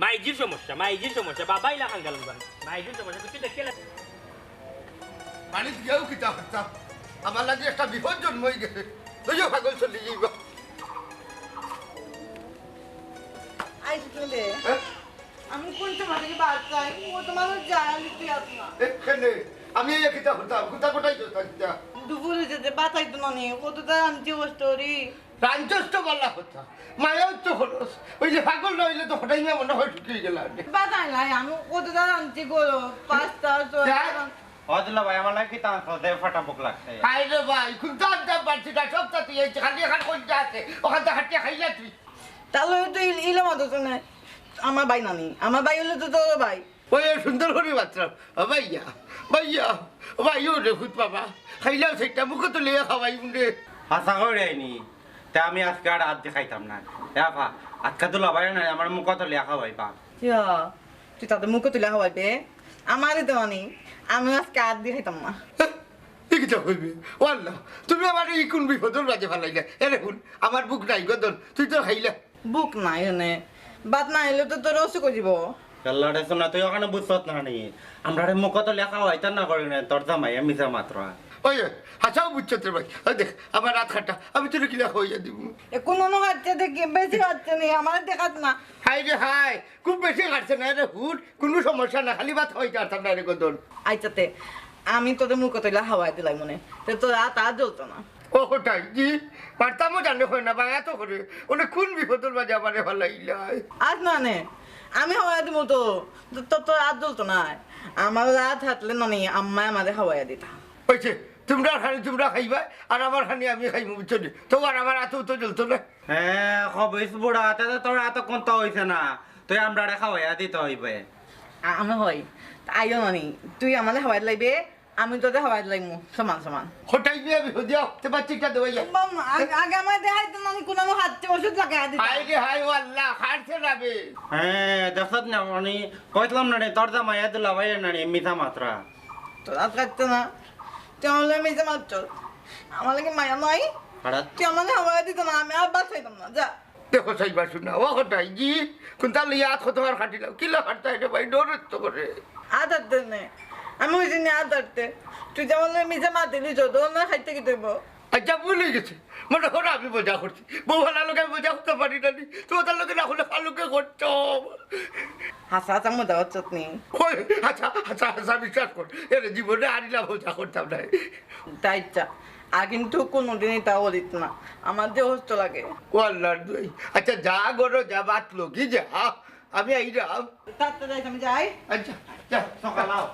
মাইজির সমস্যা, মাইজির সমস্যা। বাবা ইলা হাঙ্গাল উনবান। মাইজির সমস্যা, কিছু দেখতে লাগে। পানি দিয়াও কিতা করতাম? আমার লাগি একটা বিপদ জন্ম হয়ে গেছে। লইও পাগল চলি যাইবা। আইজ তুমি দে। হ্যাঁ? আমি কোন সময় থেকে বাদ চাই? ও তোমার জায়ালি তুই আত্মা। এ, কেনে? আমি এই কিতা করতাম? কুতা কোটাই করতাম কিতা? দুপুরে যেতে বাতাই তো নানি, কত তার আনছি ও স্টোরি। রাঞ্চস তো বলা কথা। মায়াও তো খরচ। ওই যে পাগল না হইলে তো হঠাৎ না মনে হয় ঢুকিয়ে গেলাম। বাতাই নাই, আমি কত তার আনছি গো, পাস্তা, যা। সোয়া। ও দুলা ভাই, আমার লাগি কিতা আনছো? দে ফাটা ভুক লাগছে। হায় রে ভাই, কোনটা আনতাম পারছি না, সবটা তুই এই খালি এখান কোনটা আছে? ওখান থেকে হাঁটিয়ে খাইলা তুই। তাহলে তো ইল-, ইলো মাত্র তো নাই। আমার ভাই নানি, আমার ভাই হইলে তো তোর ভাই। ওই সুন্দর করে বাচ্চা, ও ভাইয়া, ভাইয়া, ও ভাই, ও রে ভূত বাবা, খাইলাও সেটা মুখে তো লইয়া খাওয়াই উঠে। হাছা করে আইনি, তা আমি আজকে আর আত দেখাইতাম না। এ আফা, আজকে তো লাভাই না, আমার মুখে তো লিয়া খাওয়াইবা। ইয়া, তুই তাদের মুখে তুলে খাওয়াইবে? আমারে তো আনি, আমি আজকে আত দেখাইতাম না। এ কিতা কইবে? ও আল্লাহ, তুমি আমার এই কোন বিপদর মাঝে ফালাইলে? এরে হুন, আমার বুক নাই গদন, তুই তো খাইলা। বুক নাই এনে। ভাত না আইলে তো তোর অসুখ হয়ে যাব। আল্লাহ রে সোনা, তুই ওখানে বুঝছত না নি? আমরা রে মুখ তো লেখা হইতা না করি না, তোর জামাই আমি যা মাত্র। ওই, হাছাও বুঝছত রে ভাই। ওই দেখ, আমার রাত খাটা, আমি তোর কিলা হইয়া দিব। এ, কোনো নো খাচ্ছে দেখি, বেশি খাচ্ছে নি, আমার দেখাত না। হায় রে হায়, খুব বেশি খাচ্ছে না রে, হুট, কোনো সমস্যা না, খালি ভাত হইতে পারতাম না রে গদন। আইচ্ছা তে, আমি তোদের মুখ তৈলা হাওয়ায় দিলাই মনে, তে তোর রাত আর জ্বলতো না। ও কোথায়? জি, পারতামও জানে হয় না, বায়া তো করে। ওনে কোন বিপদর মাঝে আমারে ফালাইলাই? আজ না নে, আমি হাওয়ায় দিমু তো, তো, তো, তো আর জ্বলতো না। আমার রাত হাতলে নানি, আম্মায় আমারে হাওয়ায় দিতা। ওই যে, তোমরা খানি তোমরা খাইবা, আর আমার খানি আমি খাইমু, বুঝছো নি? তো আর আমার হাতেও তো জ্বলতো না। হ্যাঁ, খবিস বুড়া, তে তো তোর এতক্ষণ তো হইছে না। তুই আমরারে খাওয়াইয়া দিতে হইবে। আ-, আমি হই। আইও নানি, তুই আমারে হাওয়ায় লাইবে, আমি তোরে হাওয়ায় লাইমু, সমান সমান। হঠাৎ দিয়ে আমি হদিয়া, তে বাচ্চিটা দেওয়াইয়া। বাম, আগে, আগে আমার দেখাই তো নানি, কোনো আমার হাতে ওষুধ লাগাই দিতা। হায় রে হায়, ও আল্লাহ, হারছে না বে। হ্যাঁ, দেখছত না, মানে, কইছিলাম না রে, তোর জামাই এত লাভাই না রে, মিছা মাত্রা। তোর হাত কাটতো না, তুই আমার লগে মিছা মারছস। আমার লগে মায়া নাই। হঠাৎ? তুই আমার হাওয়ায় দিত না, আমি আর বাঁচাইতাম না, যা। দেখো সাইবা শুনা, ও হঠাৎ জি, কোনটা লইয়া আত কত আর খাটিলাম, কিলা খাটতা এটা ভাই, ডর তো করে। আত হাততে নে। আমি ওই দিনে আত হাততে। তুই যেমন মিছা মাতিলি, যত না খাইতে কি তুইব? আচ্ছা, ভুল হয়ে গেছে। মনে করো আমি মজা করছি। বউ ভালা লোকে আমি মজা করতে পারি না নি। তোমাদের লোকে না হলে ফালুকে করতো। হাছা হাছা মজা করছত নি? ওই, আচ্ছা, আচ্ছা, আচ্ছা, বিশ্বাস কর। এরে জীবনে আর ইলা মজা করতাম না। তাই ইচ্ছা। আর কিন্তু কোনোদিন এটা করিস না। আমার যে হস্ত লাগে। ও আল্লাহর দোহাই। আচ্ছা, যা করো, যা বাত লগি যা। আমি আইরাম। তাড়াতাড়ি যাইতাম, যাই। আচ্ছা, যা, সকাল আও।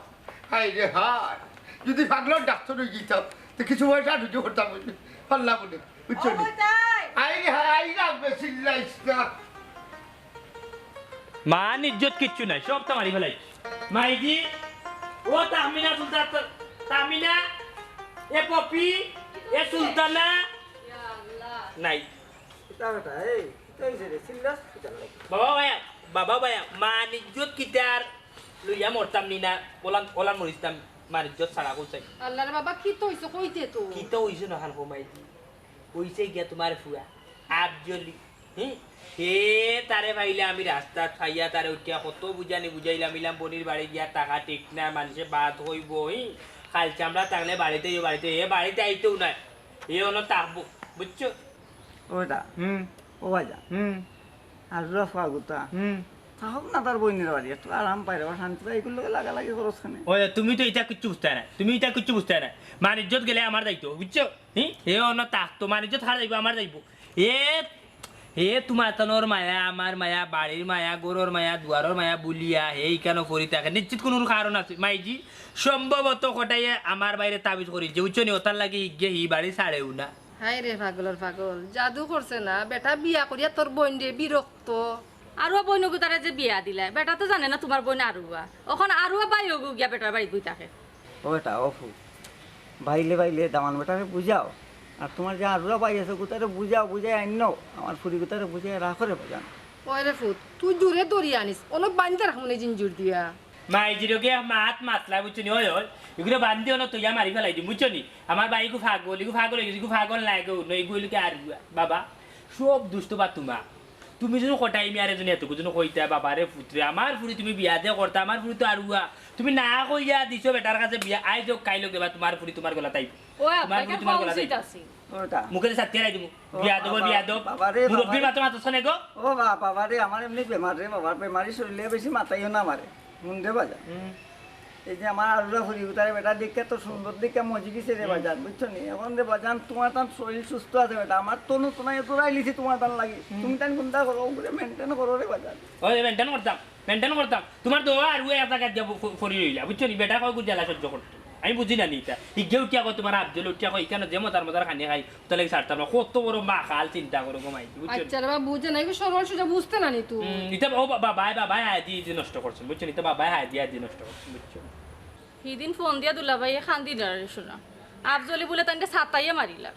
হায় রে হায়। যদি পাগলার ডাক্তার হয়ে গেতাম, তো কিছু পয়সা রুজু করতাম, বুঝলি? পাল্লা বলে, বুঝছো ও নি? যাই। আই রে হায়, আইরাম, বেশি লাইস না। মান ইজ্জত কিচ্ছু নাই, সব তো মারি ফেলাই। মাইজি, ও তাহমিনা সুলতান, তাহমিনা, এ পপি, এ সুলতানা। ইয়া আল্লাহ। নাই। কিতা বেটা, এই, কিতা হইছে রে? চিল্লাস কিতার লাগি? বাবা ভাইয়া, বাবা ভাইয়া, মান ইজ্জত কিতার লইয়া মরতাম নি না, ওলান, ওলান মরিতাম, মান ইজ্জত ছাড়া কইছাই। আল্লাহ রে বাবা, কিতা হইছে কইতে তো? কিতা হইছে না খান কমাই দি। কইছে গিয়া তোমার ফুয়া, আফজলি, হি? হে তারে পাইলে আমি রাস্তাত পাইয়া তারে উঠিয়া কত বুঝানি বুঝাইলাম, ইলাম বনির বাড়ি গিয়া টাকা ঠিক না, মানুষে বাদ হইব, হি? কাল চামড়া থাকলে বাড়িতে, এ বাড়িতে, এ বাড়িতে আইতেও নাই। এ অনো থাকবো, বুঝছো? ওটা। হুম। ও বাজা। হুম। আর রফা গুতা। হুম। থাকউক না তার বইনের বাড়ি, একটু আরাম পাইরে, আবার শান্তি পাই, এগুলোকে লাগালাগি খরচ খানে। ওই, তুমি তো ইটা কিচ্ছু বুঝতায় না, তুমি ইটা কিচ্ছু বুঝতায় না। মান ইজ্জত গেলে আমার দায়িত্ব, বুঝছো? হি? এ অনো থাকতো, মান ইজ্জত কার যাইবো? আমার যাইবো। এ, এ তুমার তানর মায়া, আমার মায়া, বাড়ির মায়া, ঘরর মায়া, দুয়ারর মায়া বুলিয়া হে ইখানো পড়ি থাকে। নিশ্চিত কুনুর কারণ আছে, মাইজি। সম্ভবত কটাইয়ে আমার বাইরে তাবিজ করিলছে, বুঝছো নি? ওটার লাগি ইগে হি বাড়ি ছাড়েও না। হায় রে পাগলর পাগল, জাদু করছে না? বেটা বিয়া করিয়া তোর বইনরে বিরক্ত। আরুয়া বইনগুতারে যে বিয়া দিলায়, বেটা তো জানে না তুমার বইন আরুয়া। অখন আরুয়া ভাইগু গিয়া বেটার বাড়িত বই থাকে। ও বেটা, ও ফুত, বাইলে বাইলে দামান বেটারে বুঝাও। আর তুমার যে আরুয়া ভাই আছে, গুতারে বুঝাও, বুঝাই আইন্নো। আমার ফুড়ি গুতারে বুঝাই রাখো রে বাজান। ওই রে ফুত, তুই জোরে ধরি আনিস, অনো বান্ধি রাখমু নে জিঞ্জুর দিয়া। মাইজির লগে মাত মাতলা, বুঝছো নি? ওই, ওই, ইগুরে বান্ধি অনো থইয়া মারি ফালাই দিমু, বুঝছো নি? আমার ভাইগু পাগল, ইগু পাগল অই গেছে, ইগু পাগল নায় গো, নয়, ইগু অইলো কি আর বাবা, সব দুষ্ট বা তুমার। তুমি যদি কটাই মিয়ারে যদি এতগু যদি কইতা, "বাবা রে ফুত রে, আমার ফুড়ি তুমি বিয়া দে করতা, আমার ফুড়ি তো আরুয়া।" তুমি না কইয়া দিছো বেটার কাছে বিয়া, আইজ অউক কাইল অউক দেবা, তুমার ফুড়ি তুমার গলাত আইবো। ও আব্বা, তুমার ফুড়ি ইটা তুমার কওয়া গলাত উচিত আইবো। আছিল। ওটা। মুখে ছাতিয়া লাই দিমু। ও বিয়াদব, বাবা, বিয়াদব। বাবা রে, মুরব্বির বাবা রে। মাতো মাতো শোনে গো। ও বা-, বাবা রে, আমার এমনি বেমার রে বাবা, বেমারি শরীরে বেশি মাতাইও না আমারে। হুন রে বাজান। হুম। এই যে আমার আরুয়া ফুড়ি গুতারে বেটা দেখিয়া তো সুন্দর দেখিয়া মজি গেছে রে হুম। বাজান, বুঝছো নি? অখন রে বাজান, তুমার তান শরীর সুস্থ আছে বেটা, আমার তো নতুন আইয়া দৌড়াই লিছি তুমার তান লাগি। হুম। তুমি তান কুন্তা করো, ওগুলো maintain করো রে বাজান। ওই maintain করতাম, maintain করতাম। তুমার দোয়া আর ওই এক জাগাত দিয়া ফ-, ফ-, ফড়ি রইলা, বুঝছো নি? বেটা কয় গুজালা সহ্য করতো। আমি বুঝি না নি ইতা। ইগে উঠিয়া কয় তুমার আফজল উঠিয়া কয়, "ইখানো যে মজার মজার খানি খাই, ওটা লাগি ছাড়তাম না।" কত বড় মাখাল চিন্তা করো গো মাইজি, বুঝছো নি? আচ্ছা রে বাবা, বুঝে না, এগু সরল সোজা বুঝতে না নি তুই। হুম, ইতা ও বা-, বাবায়, বাবায় হায় দি, দি নষ্ট করছইন, বুঝছো নি? ইতা বাবায় হায় দিয়া দি নষ্ট করছইন, বুঝছো নি? হিদিন ফোন দিয়া দুলাভাইয়ে কান্দিরা রে সোনা। আফজলে বুলে তানরে ছাতাইয়া মারিলা।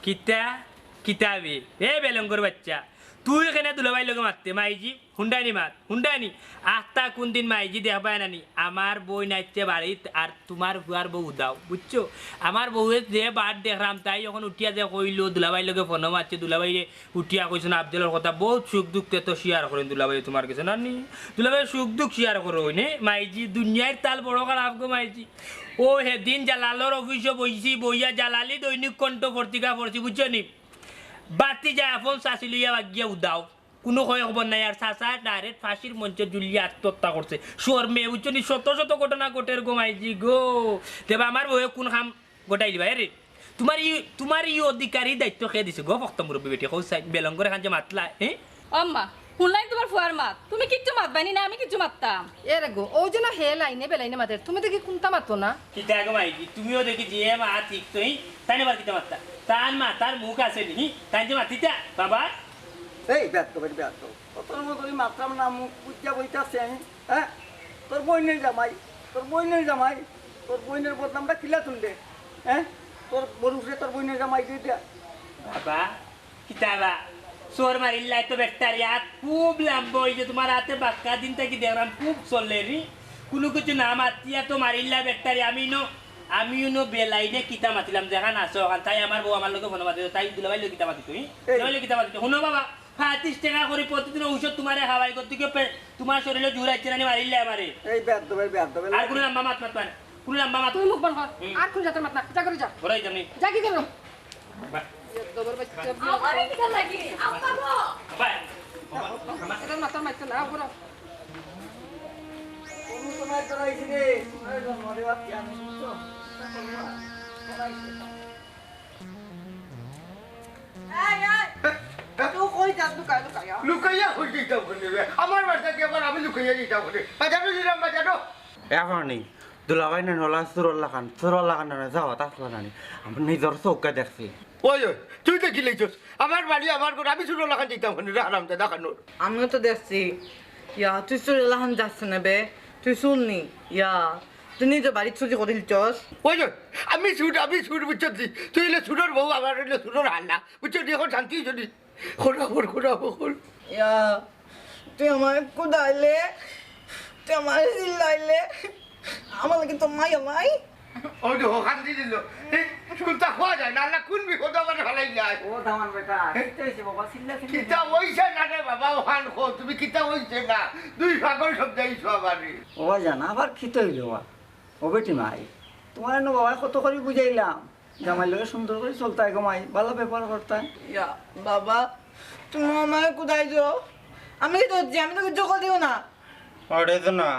কিতা? কিতা বে? এ বেলঙ্গর বাইচ্চা, তুই কেনে দুলাভাইর লগে মাততে, মাইজি? হুন্ডাইনি মাত, হুন্ডাইনি। আখতা কুনদিন মাইজি দেখবায় না নি? আমার বইন আইছে বাড়িত আর তুমার ফুয়ার বউ উধাও, বুঝছো? আমার বউয়ে যে বার দেখরাম, তাই অখন উঠিয়া যে কইলো, দুলাভাইর লগে ফোনো মাতছে, দুলাভাইরে উঠিয়া কইছইন আফজলর কথা, বউত সুখ দুখ তে তো share করইন দুলাভাই তুমার গেছে, না নি? দুলাভাই সুখ দুখ share করইন, হে? মাইজি, দুনিয়ার তাল বড় খারাপ গো মাইজি। ও হেদিন জালালর অফিসো বইছি, বইয়া জালালি দৈনিক কণ্ঠ পত্রিকা পড়ছি, বুঝছো নি? বাতি যায় আপন চাচি লইয়া বাগিয়া উধাও। কুনু কয় খবর নাই, আর চাচা direct ফাঁসির মঞ্চে ঝুলিয়া আত্মহত্যা করছে। শরমে, বুঝছো নি, শত শত ঘটনা ঘটের গো মাইজি গো। তেবা আমার বউয়ে কুন কাম ঘটাইলিবা, এরে? তুমার ই, তুমার ই অধিকার, ই দায়িত্ব কে দিছে গো, ফক্ত মুরব্বি বেটি? কও চাই, বেলঙ্গর খান যে মাতলা, হে? ও আম্মা, হুনলাইন তুমার ফুয়ার মাত, তুমি কিচ্ছু মাতবায়নি না, আমি কিচ্ছু মাততাম? এরে গো, অউ যেন হে লাইনে বেলাইনে মাতের, তুমি দেখি কুন্তা মাতো না। কিতা গো মাইজি, তুমিও দেখি যে মা ঠিক তো, হি? তাইন আবার কিতা মাততা? তান মাতার মুখ আছে নি, হি? তাইন যে মাতিতা, বাবা? এই বেয়াদব, এই বেয়াদব। কতর মতো করি মাতরাম না, মুখ বুজিয়া বইতাছে আমি, হে? তোর বইনের জামাই, তোর বইনের জামাই, তোর বইনের বদনামটা কিলা তুললে, হে? তোর বড় উপরে তোর বইনের জামাই দিয়া দিয়া। বাবা, কিতা বা? চোর মারিল্লায় তো বেটার আত খুব লাম্বা অইছে, তুমার আতে বাক্কা দিন থাকি দেখরাম খুব চলের নি। কুনু কিছু না মাতিয়া তো মারিল্লায় বেটারে, আমি ইনো, আমি ইনো বেলাইনে কিতা মাতিলাম, যেখান আছে অখান, তাই আমার বউ আমার লগে ফোনো মাতিতো, তাই দুলাভাইর লগে কিতা মাতিতো, হি? এই। দুলাভাইর লগে কিতা মাতিতো? হুনো বাবা, পঁয়ত্রিশ টেকা করি প্রতিদিন ঔষধ তুমারে খাওয়াই, গতিকে পে-, তুমার শরীরো জোর আইছে না নি মারিল্লায় আমারে। এই বেয়াদব, এই বেয়াদব, এই আর কুনু লাম্বা মাত মাতবা না, কুনু লাম্বা মাত। তুই মুখ বন্ধ কর। হুম। আর কুন জাতর মাত না, যা ঘরো যা। ঘরো যাইতাম নি। যা কি করো? বাহ। বেয়াদবর বাইচ্চা, আমারে কিতা লাগি? আব্বা গো। বাবা, বাবা, বাবা। এটার মাথার মারতে না, ঘরো। কোন সময় তোরা এসে রে? তোরা জন্ম দেওয়ার কি আমি শুনছো? এই, এই। তুই কই যাস লুকাই লুকাইয়া? লুকাইয়া কই যাইতাম কেনে রে? আমার বাড়ি থাকি আবার আমি লুকাইয়া যাইতাম কেনে? বাজারো দিলাম, বাজারো। এখন নি, দুলাভাই না নলা চুরর লাখান, চুরর লাখান না, যাও, তাস লাগানি। আমার নিজর চউখে দেখছি। ওই, ওই, তুই দেখিলাইছস? আমার বাড়ি, আমার ঘর, আমি চুরর লাখান যাইতাম কেনে রে, হারামজাদা খানোর। আমিও তো দেখছি। ইয়া, তুই চুরর লাখান যাস না বে, তুই চুর নি। ইয়া, তুই নিজর বাড়িত চুরি করিলছস। ওই যে, আমি চুর, আমি চুর, বুঝছস নি? তুই অইলে চুরর বউ, আমার অইলে চুরর হালা। বুঝছস নি? এখন শান্তি অইছে নি? খোরা খোর, খোরা খোর। ইয়া, তুই আমারে কুদাইলে, তুই আমারে চিল্লাইলে, আমার লাগি তোর মায়া নাই? ওই যে, অখান দি দিল। এই, কুন্তা কওয়া যায় না, আল্লাহ কুন বিপদো আমারে ফালাই যায়। ও দামান বেটা, কিতা অইছে বাবা? চিল্লা চিল্লি কিতা অইছে না রে বাবা, অখান কও, তুমি কিতা অইছে না? দুই পাগল সব যাইছো আমারে। ও জান, আবার কিতা অইলো বা? ও বেটি মাই, তুমারে নু বাবায় কত করি বুঝাইলাম, জামাইর লগে সুন্দর করি চলতায় গো মাই, ভালা ব্যবহার করতায়। ইয়া বাবা, তুমি আমারে কুদাই দিও, আমি কিতা করছি? আমি তো কিচ্ছু করিও না। ওরে তো না,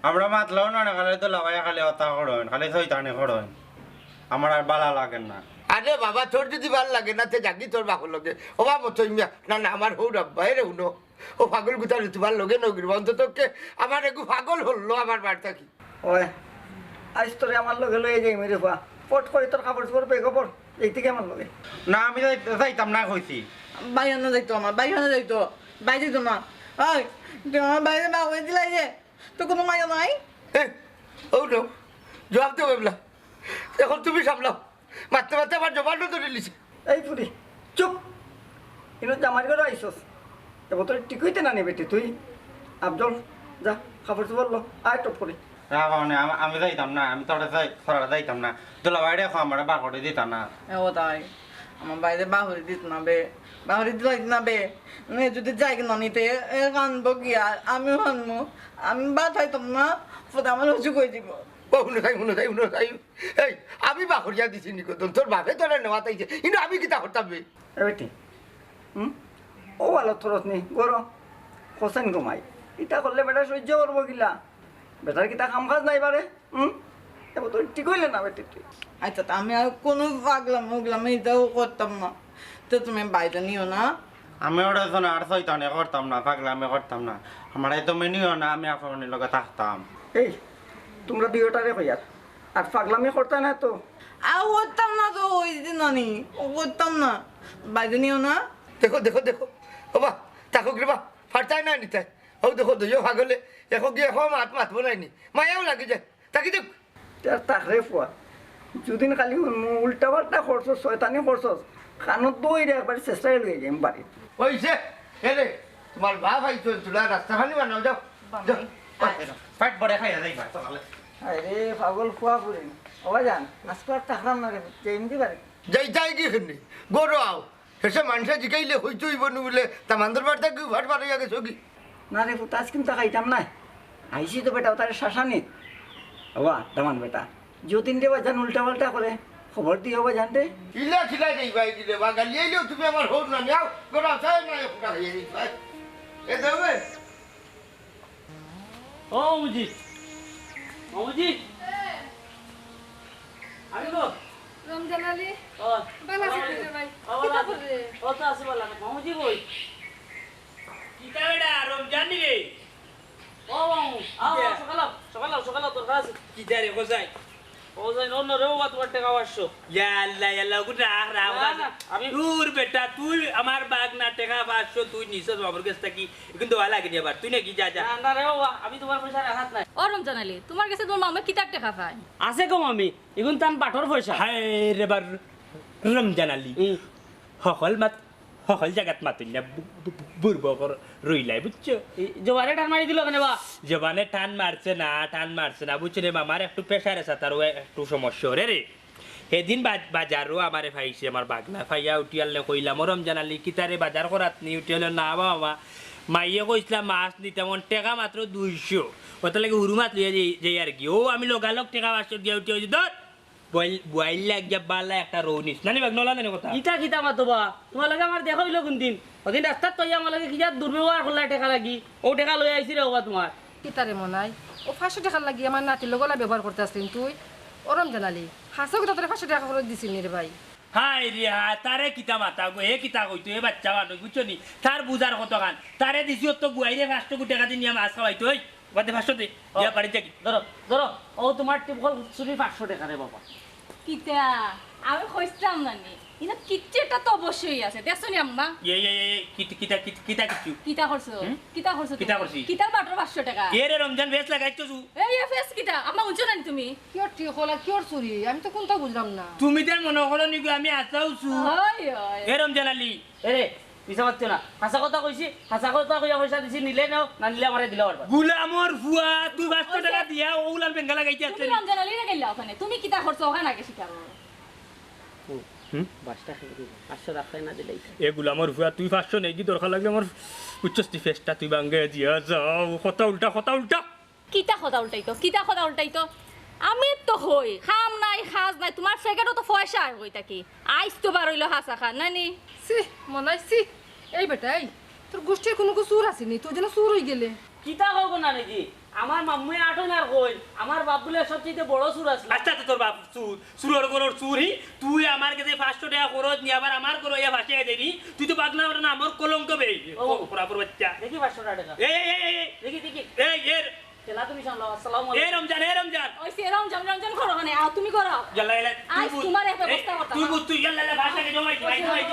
আমরা মাতলাম না, খালি তো লাভাইয়া খালি অতা করইন, খালি শয়তানি করইন, আমার আর ভালা লাগে না। আরে বাবা, তোর যদি ভালা লাগে না, তে যাগি তোর বাপর লগে। ও বাবা, তুই মিয়া, না, না, আমার হউর আব্বা, এরে হুনো। ও পাগল গুতারে তুমার লগে নগির, অন্তত কে আমার এগু পাগল হলো আমার বাড়ি থাকি। ওই, আইজ তোরে আমার লগে লইয়া যাইমু রে ফুয়া। ফট করি তোর কাপড় চোপড় বেগো ভর, যাইতে কি আমার লগে? না, আমি যাই-, যাইতাম না কইছি। ভাই অনো যাইতো আমার, ভাই অনো যাইতো, ভাই যাইতো না। ওই, তুই আমার ভাইরে বার করি দিলাই যে, তোর কুনু মায়া নাই? এ, ও নো, জবাব দে বেবলা। এখন তুমি সামলাও। মাততে মাততে আমার জবানও ধরি লিছে। এই ফুরি, চুপ! ইনো জামাইর ঘরো আইছস। এবার তোর ঠিক অইতে না নি বেটি তুই। আফজল, যা, কাপড় চোপড় ল, আয় টপ করি। না, মানে, আমি, আমি যাইতাম না, আমি তোরে যাই-, তোরে যাইতাম না। দুলাভাইরে কও আমারে বার করি দিতা না। এ ও তাই, আমার ভাইরে বার করি দিত না বে, বার করি দিত না বে। এ যদি যাই না নিতে, এ কানবো কি আর, আমিও কানমু। আমি ভাত খাইতাম না, ফুতে আমার অসুখ অই দিব। ও, হুনো তাই, হুনো তাই, হুনো তাই। এই, আমি বার করিয়া দিছি নি কদম, তোর বাপে তোরে নেওয়াত আইছে, কিন্তু আমি কিতা করতাম বে? এ বেটি, হুম? ও ভালা থরস নি, গরম। হোসেন ঘুমাই। ইতা করলে বেটা সহ্য করবো কিলা? বেটার কিতা কাম কাজ নাই বারে? হুম? এবার তো ঠিক অইলে না বেটি তুই। আচ্ছা, তা আমি আর কুনু পাগলামি উগলামি ইতাও করতাম না। তে তুমি বাইরে নিও না। আমি ওটা তো না, আর শয়তানি করতাম না, পাগলামি করতাম না। আমারে তুমি নিও না, আমি আপনার লগে থাকতাম। এই, তুমরা দুইওটারে কইয়ার। আর পাগলামি করতা না তো? আর করতাম না তো, ওই দিন নানি, ও করতাম না। বাইরে নিও না। দেখো, দেখো, দেখো। ও বা, থাকুক রে বা, ফারতায় না নিতায়। ও দেখো, দুইও পাগলে, এখন গিয়া এখন মাত মাতবো নাইনি। মায়াও লাগি যায়। থাকি দেখ। তে আর থাক রে ফুয়া। যুদিন খালি হুনমু উল্টা পাল্টা করছস, শয়তানি করছস, কানো দইরে একবারে চেষ্টায় লইয়া যাইমু বাড়িত। অইছে, এ রে, তুমার বাপ আইছইন, তুলা নাস্তা পানি বানাও, যাও। বাবা। যাও। পেট ভরে খাইয়া যাইবা, তাহলে। আরে, পাগল ফুয়া ফুরি। ও ভাইজান, আজকে আর থাকলাম না রে, যাইমু দি বাড়ি। যাই, যাই কি হুনি? গরো আও। হেষে মানষে জিকাইলে হইতে অইবো নু বুলে, দামান্দর বাড়ি থাকি উফার বার অইয়া গেছো কি? না রে ফুত, আইজ কিন্তু খাইতাম নায়। আইছি তো বেটা, ও তারে শাসানি। ওবা, দামান বেটা, যতীন রে বাজান উল্টা পাল্টা করে, খবর দিও বাজান রে। ইলা খিলা যাইবা এই দিলে, বা গালি আইলেও তুমি আমার হউর না, নেও, গোটা চায় না, ফুটা খাইয়া যাইবা। এ দেবে? ও মামুজি, মামুজি, আমি গো। রমজান আলী, ও, ভালা আছো রে ভাই? ও, ভালা কিতা আছি। করে? ও তো আছি ভালা। মামুজি কই? কিতা বেটা, রমজান নি রে? ও মামু, আও, আও, কিতা? সকাল আও, সকাল আও, সকাল আও, দরকার আছে। কিতা রে, কোথায়? ও যাই, অন্য রে বাবা, তুমার টেকা পাঁচশো। ইয়া আল্লাহ, ইয়া আল্লাহ, ওগুন রাখ, রাখ, না, রাখ। না, আমি দূর বেটা, তুই আমার বাগনা টেকা পাঁচশো, তুই নিছস বাবার কাছ থাকি। এখন তো ভালা লাগে নি আবার, তুই নাকি যা, যা। না, না রে বাবা, আমি তুমার পয়সা রাখাত নাই। ও রমজান আলী, তুমার গেছে তুমার মামা কিতার টেকা পায়? আছে গো মামি, এগুন তান বাটর পয়সা। হায় রে বার রমজান আলী। হুম। হকল মাত হকল জাগাত মাতুন না, বু-, বু-, বু-, বুড়বকর রইলাই, বুঝছো? এই জবানে টান মারি দিল কেনে বা? জবানে টান মারছে না, টান মারছে না, বুঝছো রে? মামার একটু pressure আছে, তার ও একটু সমস্যা রে, রে। সেদিন বাজ-, বাজারও আমারে পাইছে, আমার বাগনা। পাইয়া উঠিয়ালে কইলাম, "ও রমজান আলী, কিতারে বাজার করাত নি?" উঠিয়ালে, "না বা মামা, মাইয়ে কইছলা মাছ নিতাম, অন টেকা মাত্র দুইশো।" ওটার লাগি হুরু মাছ লইয়া যাই, যাই আর কি। ও আমি লগালগ টেকা পাঁচশো দিয়া উঠিয়া কইছি, "ধর।" বইল-, বইল লাগিয়া বালা একটা রৌ নিস। নানি বাগ নলা নানি কথা। ইতা কিতা মাতো বা? তুমার লগে আমার দেখা অইলো কুনদিন? ওদিন রাস্তাত পাইয়া আমার লগে কিতা দুর্ব্যবহার করলা টেকা লাগি। ও টেকা লই আইছি রে বাবা তুমার। কিতা রে মনাই? ও পাঁচশো টেকার লাগি আমার নাতির লগে অলা ব্যবহার করতে আসলি তুই? ও রমজান আলী, হাছাউ কিতা তোরে পাঁচশো টেকা খরচ দিছিল নি রে ভাই? হায় রে হায়, তারে কিতা মাতা গো, হে কিতা কইতো, হে বাচ্চা মানুষ, বুঝছো নি? তার বুঝার কতখান। তারে দিছি অত বুয়াইরে পাঁচশো টেকা দি নিয়া মাছ খাওয়াইতো, ওই। বাদে পাঁচশো দে, ও, দিয়া বাড়ি যাকি। ধরো, ধরো, ও তুমার টিপ কল চুরি পাঁচশো টেকা রে বাবা। কিতা? আমি কইছিলাম না নি? ইনো কিচ্ছু একটা তো অবশ্যই আছে। দেখছো নি আম্মা? এ, এ, এ, এ, কিত-, কিতা, কিত-, কিতা কিচ্ছু? কিতা করছো? হুম? কিতা করছো কিতা তুমি? করছি? কিতার বাটর পাঁচশো টেকা? এ রে রমজান, বেশ লাগাইছো সু। এই, এ, ফেস কিতা? আম্মা, হুনছো না নি তুমি? কিওর টিপ কল আর কিওর চুরি? আমি তো কুনতা বুঝলাম না। তুমি তার মনো করো নি গো, আমি আছাউ সু। হয়, হয়। এ রমজান আলী, এরে, মিছা মাতছো না। হাছা কথা কইছি, হাছা কথা কইয়া পয়সা দিছি, নিলে নেও, না নিলে আমারে দিলাও আরবার। গুলামর ফুয়া, তুই পাঁচশো টেকা দিয়া অউলান বেঙ্গা লাগাইতে তুমি আসলে। রমজান আলীরে গেলা ওখানে, তুমি কিতা করছো ওখানে আগে স্বীকার করো। হুম? পাঁচশো রাখতে না দিলেই। এ গুলামর ফুয়া, তুই পাঁচশো নেই কি দরকার লাগলে আমার উচ্চস্তি ফেসটা তুই বাঙ্গে দিয়া যাও। কথা উল্টা, কথা উল্টা। কিতা কথা উল্টাইতো? কিতা কথা উল্টাইতো? আমি তো কই, কাম নাই, কাজ নাই, তুমার পকেটো তো পয়সা আয় কই থাকি? আইজ তো বার অইলো হাছা খান, নানি? ছি, মনাই ছি। এই বেটা, এই, তোর গুষ্টির কুনু কুছুর আছে নি, তুই যেন চুর অই গেলে। কিতা কও গো নানিজি? আমার মামুয়ে আটন আর কইল, আমার বাপ বুলে সবচেয়ে বড় চুর আছিল। আচ্ছা, তো তোর বাপ চুর, চুরর ঘরর চুর হি। তুই আমার গেছে পাঁচশো টেকা খরচ নি, আবার আমার ঘরো আইয়া ফাঁসিয়া যাইবি। তুই তো বাগনা ওর নামর কলঙ্ক বে। ও। খোরাফুর বাচ্চা। দেখি পাঁচশো টেকা। এই, এই, এই, এই। দেখি, দেখি। এই, এর। কেলা তুমি সামলাও। আসসালামু এ আলাইকুম। রমজান, এ রমজান। ওই সে রমজান, রমজান করো কেনে? আও, তুমি করো। ইয়াল্লা, ইয়াল্লা, তুই আজ বুঝ-, তুমার এক ব্যবস্থা এই, করতাম। তুই বুঝ, তুই ইয়াল্লা, ইয়াল্লা, ভাষা কে জমাই, ভাই, ভাই,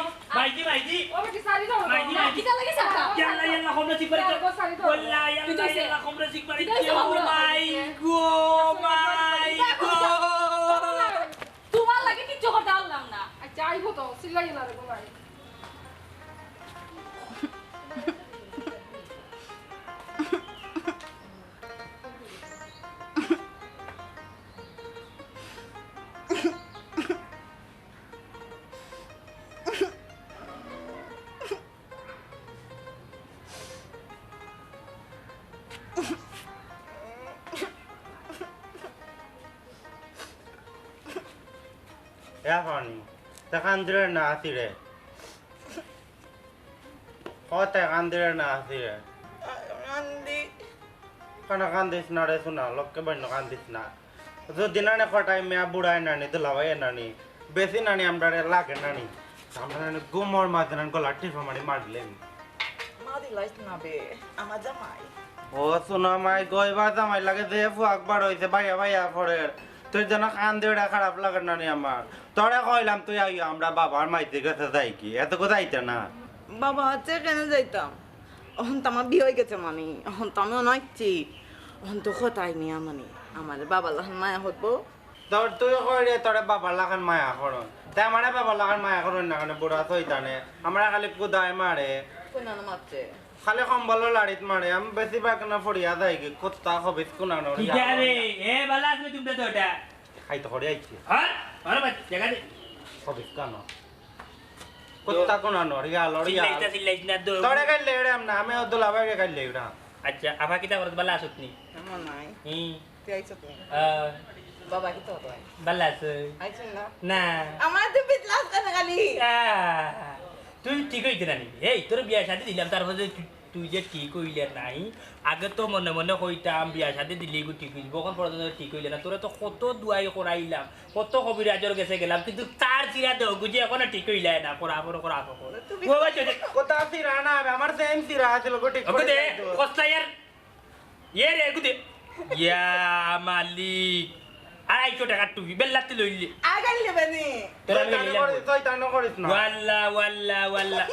ভাই। ও বেটি, সারি দাও। ভাই, ভাই। না, কিতা লাগে সাকা? ইয়াল্লা, ইয়াল্লা, খবর ঠিক করে দাও, সারি দাও। ওয়াল্লা, ইয়াল্লা, কিতা হইছে? ইয়াল্লা, খবর ঠিক করে কিতা হইছে? দিও। খবর? মাই গো, মাই গো। তুমার লাগি কিচ্ছু করতে পারলাম না। আচ্ছা, আইবো তো, চিল্লাইও না রে, ঘুমাই। এ আফানি, তে কান্দিরে না আছি রে? কতে কান্দিরে না আছি রে? কান্দি। কেনে কান্দিস না রে সোনা, লক্ষ্মী বইন কান্দিস না। যদি নানি কটাই মিয়া বুড়ায় নানি, দুলাভাই নানি, বেশি নানি আমরারে লাগে নানি। আমরা নানি ঘুমর মাঝে নানি গলা টিপা মারি মারিলে। মারিলাইস না বে, আমার জামাই। ও সোনা মাই গো, এবার জামাই লাগে যে ফুয়াক বার হইছে, ভাইয়া ভাইয়া করের। তুই যেন কান্দিরে খারাপ লাগে নানি আমার। তোরে কইলাম তুই আইয়া আমরা বাবার মাইতে গেছে যাই কি? এত কথা আইতে না। বাবা আছে কেনে যাইতাম? অখন তো আমার বিয়া অই গেছে মানি, অখন তো আমি অনাইছি। অখন তো কথাই নিয়া মানি, আমার বাবার লাখান মায়া করবো। তোর তুই কই রে, তোরে বাবার লাখান মায়া করন। তে আমারে বাবার লাখান মায়া করন না কেনে, বুড়া শয়তানে। আমারে খালি কুদায় মারে। কোন না মারছে? খালি কম্বলর লাড়িত মারে। আমি বেশি বাক না ফড়িয়া যাই কি, কুত্তা খবিস কুনানোর কিতা রে? এ, বালা আছনি তুমরা তো ওটা। খাই তো করে আইছি। হ্যাঁ? আরে ভাই, জাগা দে। খবিস কানো। কুত্তা কুনানোর, ইয়া লড়, ইয়া। চিল্লাইস না, চিল্লাইস না, দৌড়। তোরে গাইলে এড়াম না, আমি ও দুলাভাইরে গাইলে এড়াম। আচ্ছা, আফা কিতা করত, বালা আছত নি? আমার নাই। হুম। তুই আইছত নি? আহ। বাবা কিতা করত? বালা আছে। আইছন না? না। আমার তো বিট লাস কাছে খালি। আহ, তুই ঠিক হইতে না নি। এই, তোর বিয়া শাদি দিলাম, তারপরে তুই তুই যে ঠিক হইলে নাই, আগে তো মনে মনে কইতাম বিয়া শাদি দিলে এগু ঠিক হইব, অখন পর্যন্ত ঠিক হইলে না। তোরে তো কত দুয়াই করাইলাম, কত কবিরাজর গেছে গেলাম, কিন্তু তার চিরা দেহ গুজি এখনো ঠিক হইলে না। করা পড়ো, করা পড়ো। তুমি ও ভাই, ও ভাই। কথা চিরা না, আমার সেম চিরা আছিল গো, ঠিক ওকে করে দে, দিলাম তো। কস্তা ইয়ার। ইয়ে রে, এগু দে। ইয়া মালিক। আড়াইশো টাকার টুপি, বেল্লাতে লইলে। আগাই লেবে নি। তোরা আমি শয়তানি নিলাম। করিস, শয়তানি করিস না। ওয়াল্লা, ওয়াল্লা, ওয়াল্লা।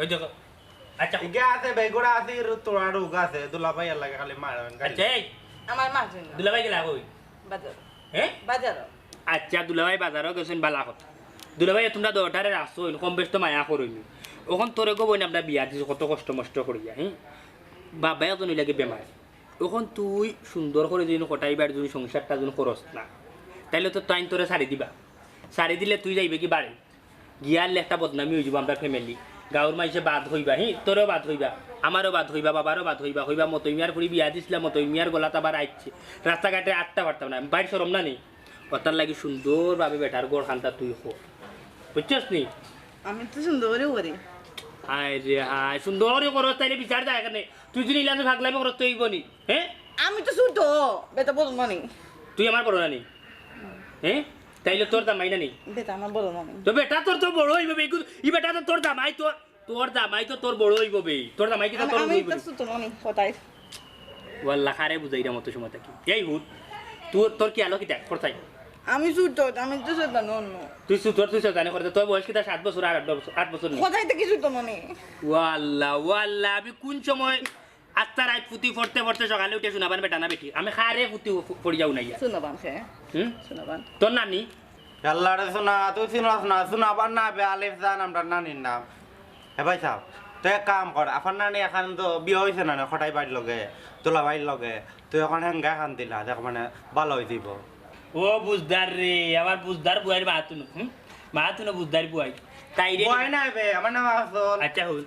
ওই দেখো, আচ্ছা। ইগে আছে, বেগুড়া আছে, তোরা রোগ আছে, দুলাভাই আর লাগে খালি মার, খালি। আচ্ছা, এই। আমার মা জন্য। দুলাভাই গেলা কই? বাজার। হ্যাঁ? বাজার। আচ্ছা, দুলাভাই বাজারও গেছেন, বালা কথা। দুলাভাই, তোমরা দরটারে রাখছো, কম বেশ তো মায়া করইনি। অখন তোরে গো বইন আমরা বিয়া দিছি, কত কষ্ট মষ্ট করিয়া, হ্যাঁ? বাবা এখন লাগে বেমার। অখন তুই সুন্দর করে যদি কটাইবার যদি সংসারটা যদি করস না, তাইলে তো তাইন তোরে ছাড়ি দিবা। ছাড়ি দিলে তুই যাইবে কি বাড়ি? গিয়ার একটা বদনামি হয়ে যাবো আমরা ফ্যামিলি। গাঁওর মাইসে বাদ হইবা, হি, তোরেও বাদ হইবা, আমারও বাদ হইবা, বাবারও বাদ হইবা, হইবা মতই মিয়ার ফুড়ি বিয়া দিছিলাম, মতই মিয়ার গলাত আবার আইছে। রাস্তাঘাটে আটটা পারতাম না, বাইর শরম না নি? ওটার লাগি সুন্দরভাবে বেটার ঘর খান্তা তুই কর। বুঝছস নি? আমি তো সুন্দর করে করি। হায় রে হায়, সুন্দর করে করস তাইলে বিচার যায় এখানে। তুই যদি ইলানো ভাগলামি করস তো হইব নি, হ্যাঁ? আমি তো ছোট, বেটা বড় নানি। তুই আমার বড় নানি? হ্যাঁ? তাইলে তোর জামাই নানি? বেটা আমার বড় নানি। তো বেটা তোর তো বড় হইব বে, ই বেটা তো তোর জামাই তো, তোর জামাই তো তোর বড় হইব বে। তোর জামাই কি আমি, তোর আমি হইব তো বে? ছোট নানি, কোথায়? ওয়াল্লা খারে বুঝাইরা মতো সময় থাকি। এই হুত, তোর, তোর কি আলো কিতা? কোথায়? আমি ছোট, আমি তো ছোট নন। তুই ছোট, তুই ছোট জানে করতে। তোর বয়স কিতা সাত বছর আর আট বছর, আট বছর নেই। কোথায় থেকে ছোট নানি? ওয়াল্লা, ওয়াল্লা, আমি কোন সময় আস্তা রাইত ফুতি পড়তে পড়তে সকালে উঠে শুনাবান বেটা না বেটি? আমি খারে ফুতি ফ-, পড়ি যাও না ইয়া। শুনাবান খে। হুম? শুনাবান। তোর নানি? আল্লাহ রে সোনা, তুই চিনস না, শুনাবান না বে, আলিফ জান, আমরা নানির নাম। হে ভাই সাহেব, তুই এক কাম কর, আফার নানি এখন তো বিয়া হইছে না, না, কটাই বাড়ির লগে, তোলা বাড়ির লগে, তুই এখন হেঙ্গা খান দিলা, দেখ মানে ভালো হয়ে দিব। ও বুঝদার রে, আবার বুঝদার বুয়াইর মাতুন, হুম? মাতুন বুঝদার বুয়াই। তাই রে। বুয়াই নাই বে, আমার নাম আসল। আচ্ছা, হুন।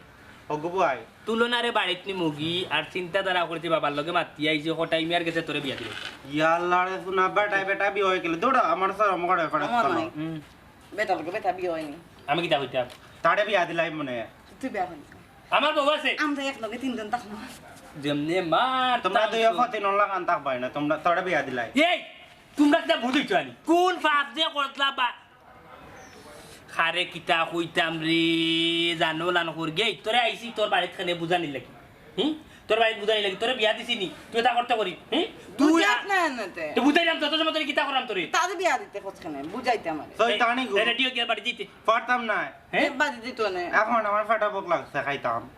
ওগো বুয়াই। তুলনারে বাড়িত নি মুগি আর চিন্তাধারা করছি বাবার লগে মাতি আইছে, কটাই মিয়ার গেছে তোরে বিয়া দিল। ইয়াল্লা রে, শুনা বেটায় বেটা বিয়া অই গেলে দৌড়া, আমার শরম করে ফেরত আমার চলো। নাই। হুম। বেটার লগে বেটা বিয়া অয়নি। আমি কিতা কইতাম? তারে বিয়া দিলাই মনে। তুই বিয়া করলি। আমার বউ আছে। আমরা এক লগে তিনজন থাকবো। যেমনে মার তোমরা তার দুই তো- ফতি নলাগান থাকবাই না, তোমরা তারে বিয়া দিলাই। এই, তোমরা কিতা ভুল হইছো আনি? কোন পাপ যে করলা বা? খারে কিতা কইতাম রে, জানো লান কর গে, তোরে আইছি তোর বাড়িত খানে বুঝানি লাগি। হুম? তোর বাড়িত বুঝানি লাগি, তোরে বিয়া দিছি নি? তুই তা করতে করি। হুম? তুই বুঝাত আ- না এনতে। তো বুঝাইলাম যত সময় তোরে কিতা করাম তোরে। তারে বিয়া দিতে খোঁজ খানে, বুঝাইতে আমার। শয়তানি গো। রেডিও গিয়া বাড়ি দিতে। পারতাম না। হ্যাঁ? বাড়ি দিত না। এখন আমার ফাটা ভোক লাগছে, খাইতাম।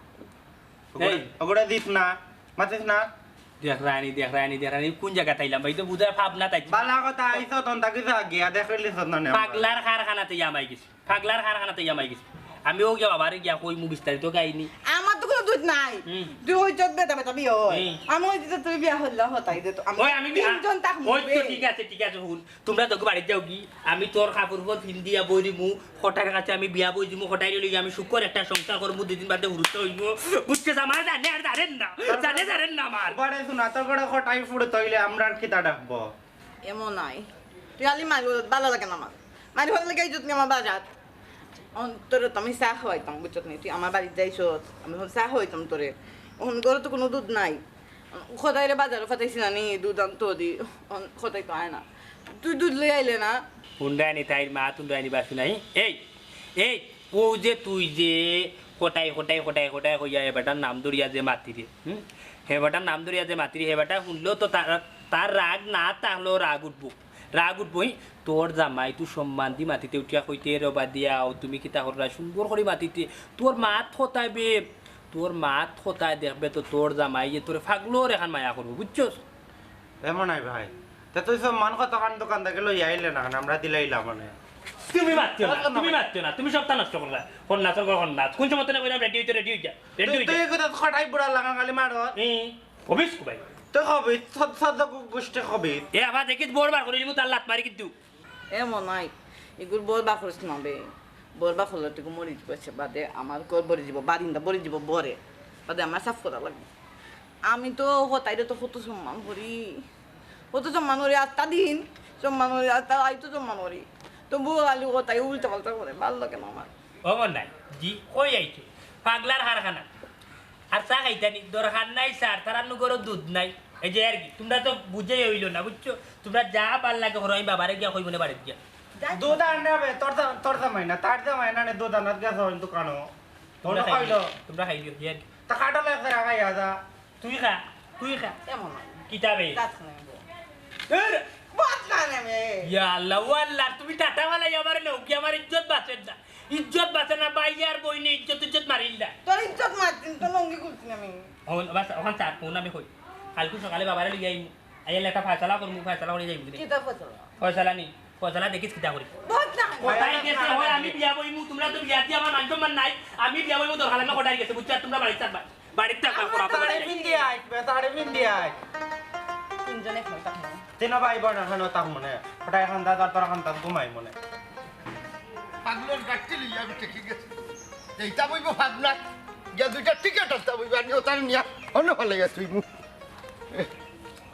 এই। ওগুলো দিস না, মাতিস না। দেখ রানি, দেখ রানি, দেখ রানি, কোন জায়গা তাইলাম ভাই? তো বুঝার ভাব না তাই। বালা কথা আইছো, তন তাকি যা গিয়া দেখে লিস না নে। পাগলার কারখানাতে ইয়া মাই গেছি, পাগলার কারখানাতে ইয়া মাই গেছি। আমি ও গিয়া বাবারে গিয়া কইমু বিস্তারিত কাহিনী। আমার তো কোনো দুধ নাই। হুম। তুই ওই চোদ্দ বেটা বেটা বিয়ে হয়। হুম। আমি ওই দিতে তুই বিয়া হইলে হতাই দে তো। আমি ওই আমি তিনজন থাকবো ওই তো বে। ঠিক আছে, ঠিক আছে, হুন। তোমরা তো বাড়িত যাও কি? আমি তোর কাপড় উপর ফিন দিয়া বই দিমু, কটার কাছে আমি বিয়া বই দিমু, কটাই লই আমি শুকর একটা সংসার করমু, দুদিন বাদে হুরুতে হইব। বুঝতে আমার জানে আর জানেন না, জানে জানেন না আমার। বারে শুনা, তোর করে কটাই ফুড়ে তইলে আমরা আর কিতা ডাকবো? এমন নাই। তুই আলি মারি ভালো লাগে না আমার। মারি ভালো লাগে এই যত্ন আমার বাজার। অন্তরে তো আমি চা খাওয়াইতাম, বুঝছত নি? তুই আমার বাড়িত যাইছস, আমি এখন চা খাওয়াইতাম তোরে। এখন ঘরে তো কোনো দুধ নাই। খোদাইরে বাজারও ফাটাইছি না নি, দুধ আনতো দি। এখন খোদাই তো আয় না। তুই দুধ লই আইলে না। হুন্ডানি তাইর মা তুন্ডানি বাসু নাই। এই, এই, ও যে তুই যে কটাই, কটাই, কটাই, কটাই কইয়া এ বেটার নাম ধরিয়া যে মাতিরে, হুম? হে বেটার নাম ধরিয়া যে মাতিরে, হে বেটা শুনলেও তো তার, তার রাগ না থাকলেও রাগ উঠবো, রাগ উঠবো। ই তোর জামাই তুই সম্মান দি মাতিতে উঠিয়া কইতে, "রে বাদিয়াও, তুমি কিতা কররা?" সুন্দর করি মাতিতে, তোর মাত হতাইবে, তোর মাত হতায় দেখবে তো তোর জামাই যে তোরে ফাগলোর এখান মায়া করবো, বুঝছস? এমন নাই ভাই, তে তুই সব মান কত কান দোকান থেকে লই আইলে না, আমরা দিলাইলাম মানে। তুমি মাতিও না, তুমি মাতিও না, তুমি সবটা নষ্ট করলা। হন্নাসর ঘর হন্নাস। কোন সময় তো না কইলাম রেডি হইতে, রেডি হইতে, রেডি তুই হইতে। তুই কথা কটাই বুড়া লাগা খালি মারো। এই, হবিস কো ভাই? তুই হবি, সব সব গোষ্ঠী হবি। এ আবার দেখিস বড় বার করে নিমু তার লাত মারি কিন্তু। এমন নাই। এগুর বর বাখরস না বে। বর বাখরলে তুই মরি দিব সে বাদে আমার ঘর ভরি দিব, বারিন্দা ভরি দিব বরে। বাদে আমার সাফ করা লাগবে। আমি তো হতাইরে তো কত সম্মান করি। কত সম্মান করি, আস্তা দিন সম্মান করি, আস্তা আই তো সম্মান করি। তবু আলু হতাই উল্টা পাল্টা করে, ভালো লাগে না আমার। ও মন নাই, জি, কই আইছো? পাগলার কারখানা। আর চা খাইতানি, দরকার নাই স্যার, তারার নুগরও দুধ নাই। এই যে আর কি, তোমরা তো বুঝেই হইল না, বুঝছো? তোমরা যা পার লাগে করো, আমি বাবারে গিয়া কইব না বাড়িত গিয়া। দুধ আনবে, তোর দা-, তোর জামাই না, তার জামাই না, নে দুধ আনাত গেছে হইল দোকানো। তোর তোমরা খাইলো। খাইলিও, তোমরা খাইলিও, জি আর কি। তা কাটো লাগছে রাখাই আদা। তুই খা, তুই খা। এমন নাই। কিতাবে। দাঁত খানে নেবো। এর, বাত না নেবে। ইয়া আল্লাহ, ও আল্লাহ, তুমি টাটা ফালাই আমার লোক, আমার ইজ্জত বাঁচের না। ইজ্জত বাঁচে না, বাইরে আর বই নেই, ইজ্জত ইজ্জত মারিল না। তোর ইজ্জত মারতিন, তোর লঙ্গি খুলছি না আমি। অখন, বাস, অখন চার ফোন আমি কই। কালকে সকালে বাবারে লই আইমু। আইলে একটা ফয়সালা করমু, ফয়সালা করে যাইমু। কিতা ফয়সালা? ফয়সালা নি, ফয়সালা দেখিস কিতা করি। বাত না খানে। কোথায় গেছে হয়, আমি বিয়া বইমু, তোমরা তো বিয়া দিয়া আমার মানসম্মান নাই। আমি বিয়া বইমু, দরকার লাগলে কোথায় গেছে, বুঝছো? আর তোমরা বাড়িত থাকবা, বাড়িত থাকবা, আমার পড়া তো পড়া তারে নাই। পিন্দি আই, তারে পিন্দি আই। তিনজন এক নয় তখন। তিন ভাই বোন এখন তার মনে। ওটা এখন দাদার তোর এখন তার ঘুমাই মনে। পাগলর গাড়ি লইয়া আমি ঠেকি গেছি। এইটা বইব ভাবনা। গিয়া দুইটা টিকিট আসতে বইব, আমি ওটা নিয়া অন্য ভালো গেছি তুই।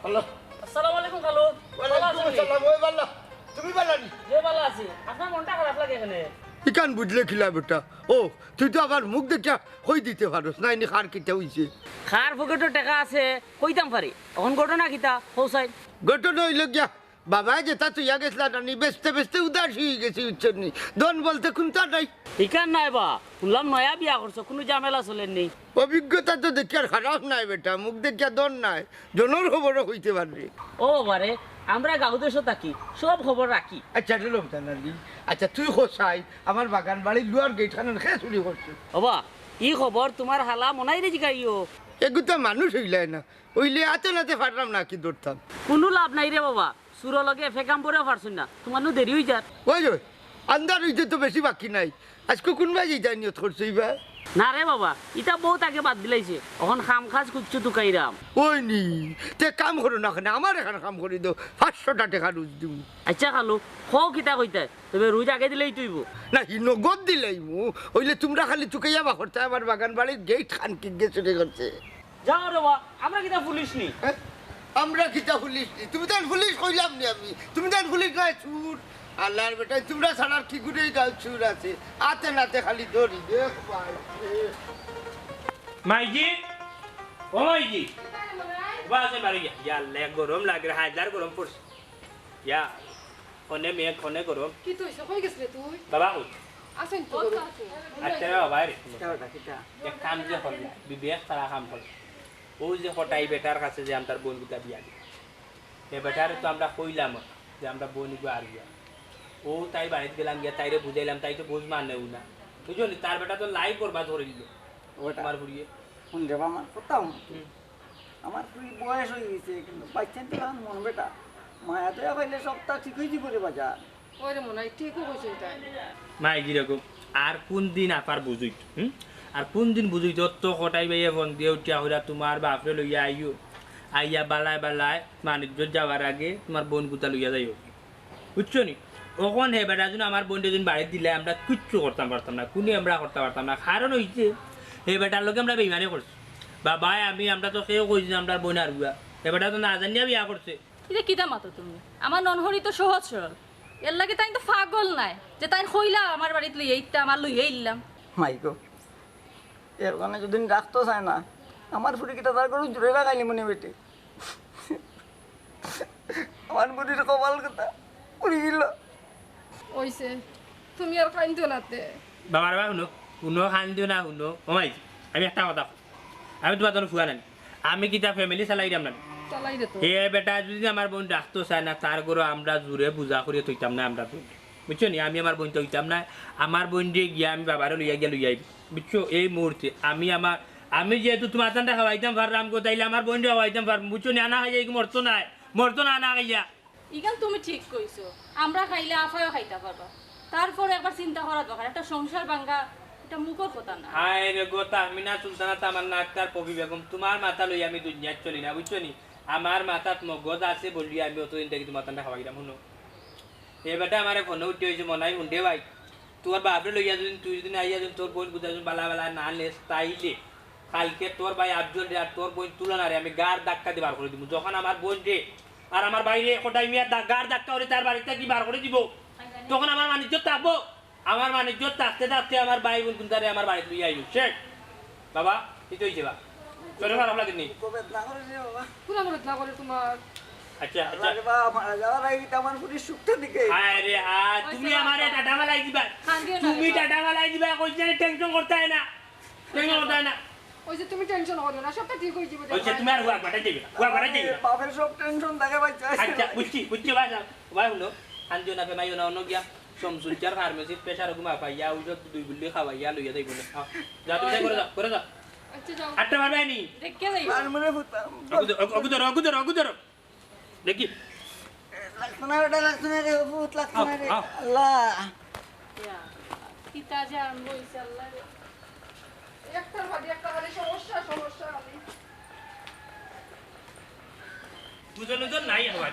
হ্যালো। আসসালামু আলাইকুম খালু। ভালো ওয়ালাইকুম আছেন নি? আসসালাম, ওই ভালো। তুমি ভালো নি? জি ভালো আছি। আপনার মনটা খারাপ লাগে কেনে? ইখান বুঝলে কিলা বেটা? ও, তুই তো আবার মুখ দেখিয়া কই দিতে পারস না, ইনি কার কিতা হইছে। কার পকেটো টেকা আছে, কইতাম পারি। অখন ঘটনা কিতা? কও চাই। ঘটনা হইল গিয়া, বাবায় যেটা তুইয়া গেছিলা নানি, বেচতে বেচতে উদাস হয়ে গেছি, বুঝছস নি? ধন বলতে কুন্তা নাই। ইখান নায় বা, শুনলাম নয়া বিয়া করছো, কুনু ঝামেলা চলের নি? অভিজ্ঞতা তো দেখিয়ার খারাপ নায় বেটা, মুখ দেখিয়া ধন নায়, জনর খবরও কইতে পারবে। ও বাবারে, আমরা গাঁও দেশো থাকি, সব খবর রাখি। আচ্ছা, রে লোকটা নানি, আচ্ছা, তুই কও চাই, আমার বাগান বাড়ির লুয়ার গেট খান কে চুরি করছে? ও বা, ই খবর তুমার হালা মনাইরে জিগাইও। এগুতা মানুষ হইলায় না, হইলে আতে নাতে পারলাম না কি ধরতাম। কুনু লাভ নাই রে বাবা, চুরর লগে ফেকাম পরেও পারছইন না, তুমার নু দেরি হই যার। ওই, ওই, আন্দার হইতে তো বেশি বাকি নাই। আজকে কুনবায় যাইতায় নিয়ত করছো ইবা? না রে বাবা, ইতা বউত আগে বাদ দিলাইছে, অখন কাম কাজ খুজছু তুকাইরাম। ওই নি, তে কাম করো না কেনে, আমার এখান কাম করি দেও, পাঁচশোটা টেকা রোজ দিমু। আইচ্ছা খালু, কও কিতা কইতায়, তবে রোজ আগে দিলেই তুইবো। না, হি নগদ দিলাইমু, অইলে তুমরা খালি তুকাইয়া বার করতায়, আমার বাগান বাড়ির গেইট খান কিগে চুরি করছে। যাও রে বা, আমরা কিতা পুলিশ নি? হ্যাঁ? আমরা কিতা পুলিশ নি? তুমি তাইন পুলিশ কইলাম নি আমি? তুমি তাইন পুলিশ নায়, চুর। আল্লার বেটা, তুমরা ছাড়া আর কি করে গাঁওত চুর আছে? আতে নাতে খালি ধরি, দেখ ভাই। মাইজি, ও মাইজি। বাসে বাড়ি গিয়া। ইয়া আল্লাহ, গরম লাগে রে, হায়দার গরম পড়ছে। ইয়া, খনে মেঘ, খনে গরম। কিতা অইছে? কই গেছলে তুই? বাবা কই? আছইন তো ঘরো। আচ্ছা রে বাবা রে। কিতা ওটা, কিতা? এক কাম যে করলা, বিবেক ছাড়া কাম করলা। অউ যে কটাই বেটার কাছে যে আমরার বইনগুতা বিয়া দিবা। হে বেটারে তো আমরা কইলাম যে আমরার বইনগু আর বিয়া। অউ তাই বাড়িত গেলাম গিয়া, তাইরে বুঝাইলাম, তাই তো বুঝ মানেউ না। বুঝছো নি? তার বেটা তো life বরবাদ করি দিল। ওটা। আমার ফুরিয়ে। হুন রে বাবা, আমার কথা হুন। হুম। আমার ফুরি বয়স অই গেছে, কিন্তু বাচ্চা তো এখন মন বেটা। মায়া দয়া পাইলে সবতা ঠিক অই যিবো রে বাজান। ওরে মনে হয় ঠিকও কইছো তাই। মাই কিরকম? আর কুন দিন আপার বুঝইত, হুম? আর কুন দিন বুঝইত? অত কটাই বাইয়ে ফোন দিয়া উঠিয়া কইরা, "তুমার বাপরে লইয়া আইও, আইয়া বালায় বালায় মানিকজত যাওয়ার আগে তুমার বইনগুতা লইয়া যাইও।" বুঝছো নি? অখন হে বেটা যুদি আমার বইনরে যুদি বাড়িত দিলে আমরা কিচ্ছু করতাম পারতাম না, কুনি আমরা করতাম পারতাম না। কারণ অইছে, হে বেটার লগে আমরা বেইমানি করছি। বাবায় আমি, আমরা তো কেউ কইছি না আমরার বইন হারুয়া। হে বেটা তো না জানিয়া বিয়া করছে। ইতা কিতা মাতো তুমি? আমার ননহরি তো সহজ সরল, এরলাগি তাইন তো পাগল নায় যে তাইন কইলা আমার বাড়িত লইয়া আইতা, আমার লইয়া আইলাম। মাই গো, এর কারণে যুদি রাখতো চায় না, আমার ফুরি কিতা তার ঘরো জুরে লাগাইলি মনে বেটে। আমার ফুরির কপাল কথা পুড়ি গেল। অইছে, তুমি আর কান্দিও না তে। বাবা রে বাবা, হুনো, হুনো, কান্দিও না, হুনো। ও মাই, আমি একটা কথা কই, আমি তুমার জন্য ফুয়া নানি, আমি কিতা family চালাইরাম নানি? চালাই দে তো। হে বেটা যুদি আমার বইন রাখতো চায় না, তার ঘরো আমরা জুরে বুঝা করিয়া থইতাম না আমরার বইনরে। বুঝছো নি? আমি আমার বইন থইতাম না, আমার বইনরে গিয়া আমি বাবারে লইয়া গিয়া লইয়া আইমু। বুঝছো? এই মুহূর্তে আমি আমার, আমি যেহেতু তুমার তানরে খাওয়াইতাম পাররাম গো, তাইলে আমার বইনরে খাওয়াইতাম পারমু। বুঝছো নি? আনা খাইয়া ইগু মরতো নায়, মরতো না আনা খাইয়া। ইখান তুমি ঠিক কইছো, আমরা খাইলে আফায়ও খাইতা পারবা। তারপরে একবার চিন্তা করা দরকার, একটা সংসার ভাঙ্গা, এটা মুখর কথা না। হায় রে গো, তাহমিনা সুলতানা, তামান্না আক্তার, পপি বেগম, তুমার মাথা লইয়া আমি দুনিয়াত চলি না, বুঝছো নি? আমার মাথাত মগজ আছে বলিয়া আমি অতদিন থাকি তুমার তানরে খাওয়াইরাম। হুনো, এ বেটা আমারে ফোনো উঠি কইছে, "মনাই হুন রে ভাই, তোর বাপরে লইয়া যুদি, তুই যুদি আইয়া যুদি তোর বইনগুতা যুদি বালা বালা না নেস, তাইলে কাইলকে তোর ভাই আফজলরে আর তোর বইন তুলনারে আমি গার ধাক্কা দি বার করি দিমু।" যখন আমার বইনরে আর আমার ভাইরে কটাই মিয়া দা-, গার ধাক্কা করি তার বাড়ি থাকি বার করি দিবো, তখন আমার মান ইজ্জত থাকবো? আমার মান ইজ্জত থাকতে থাকতে আমার ভাই বইন কুনতারে আমার বাড়িত লইয়া আইও। শেষ। বাবা, কিতা অইছে বা? শরীর খারাপ লাগে নি? বুকো বেদনা করে রে বাবা। পুরা বেদনা করে তুমার। আচ্ছা, আচ্ছা। আল্লাহ রে বাবা, মারা যাওয়ার আগে তো আমার ফুরির সুখটা দিকে। হায় রে হায়, তুমি আমারে টাটা মালাই দিবা। কান্দিও না রে বাবা। তুমি টাটা মালাই দিবা, কইছি না tension করতে হয় না। Tension করতে হয় না। ওই যে তুমি tension করো না, সবটা ঠিক অই যিবো। ওই যে তুমি আর হুয়া বাটা দিবে, হুয়া বাটা দিবে। বাপের সব tension থাকে বাচ্চা। আচ্ছা, বুঝছি, বুঝছি, বাস, বাস হলো। কান্দিও না, বেমাইও না, অন্য গিয়া। সমসুলচার ফার্মেসির প্রেশার ঘুমা পাইয়া, ঔষধ দুই গুল্লি খাওয়াইয়া লইয়া যাইবো না। আও, যাও, তুমি যাও, করে যাও, করে যাও। আচ্ছা, যাও। আটটা মারবে নি? দেখে যাইবো। আর মনে ফুতাম। অগু ধরো, অগু ধরো, অগু ধরো, অগু ধরো। দেখি। লাগতো না, ওটা লাগতো না রে, ভূত লাগতো আও, না রে। আও। আল্লাহ। ইয়া, কিতা যে আরম্ভ অইছে, আল্লাহ রে। একটার বাদে একটা খালি সমস্যা, সমস্যা খালি। বুঝো, বুঝো, নাই আমার।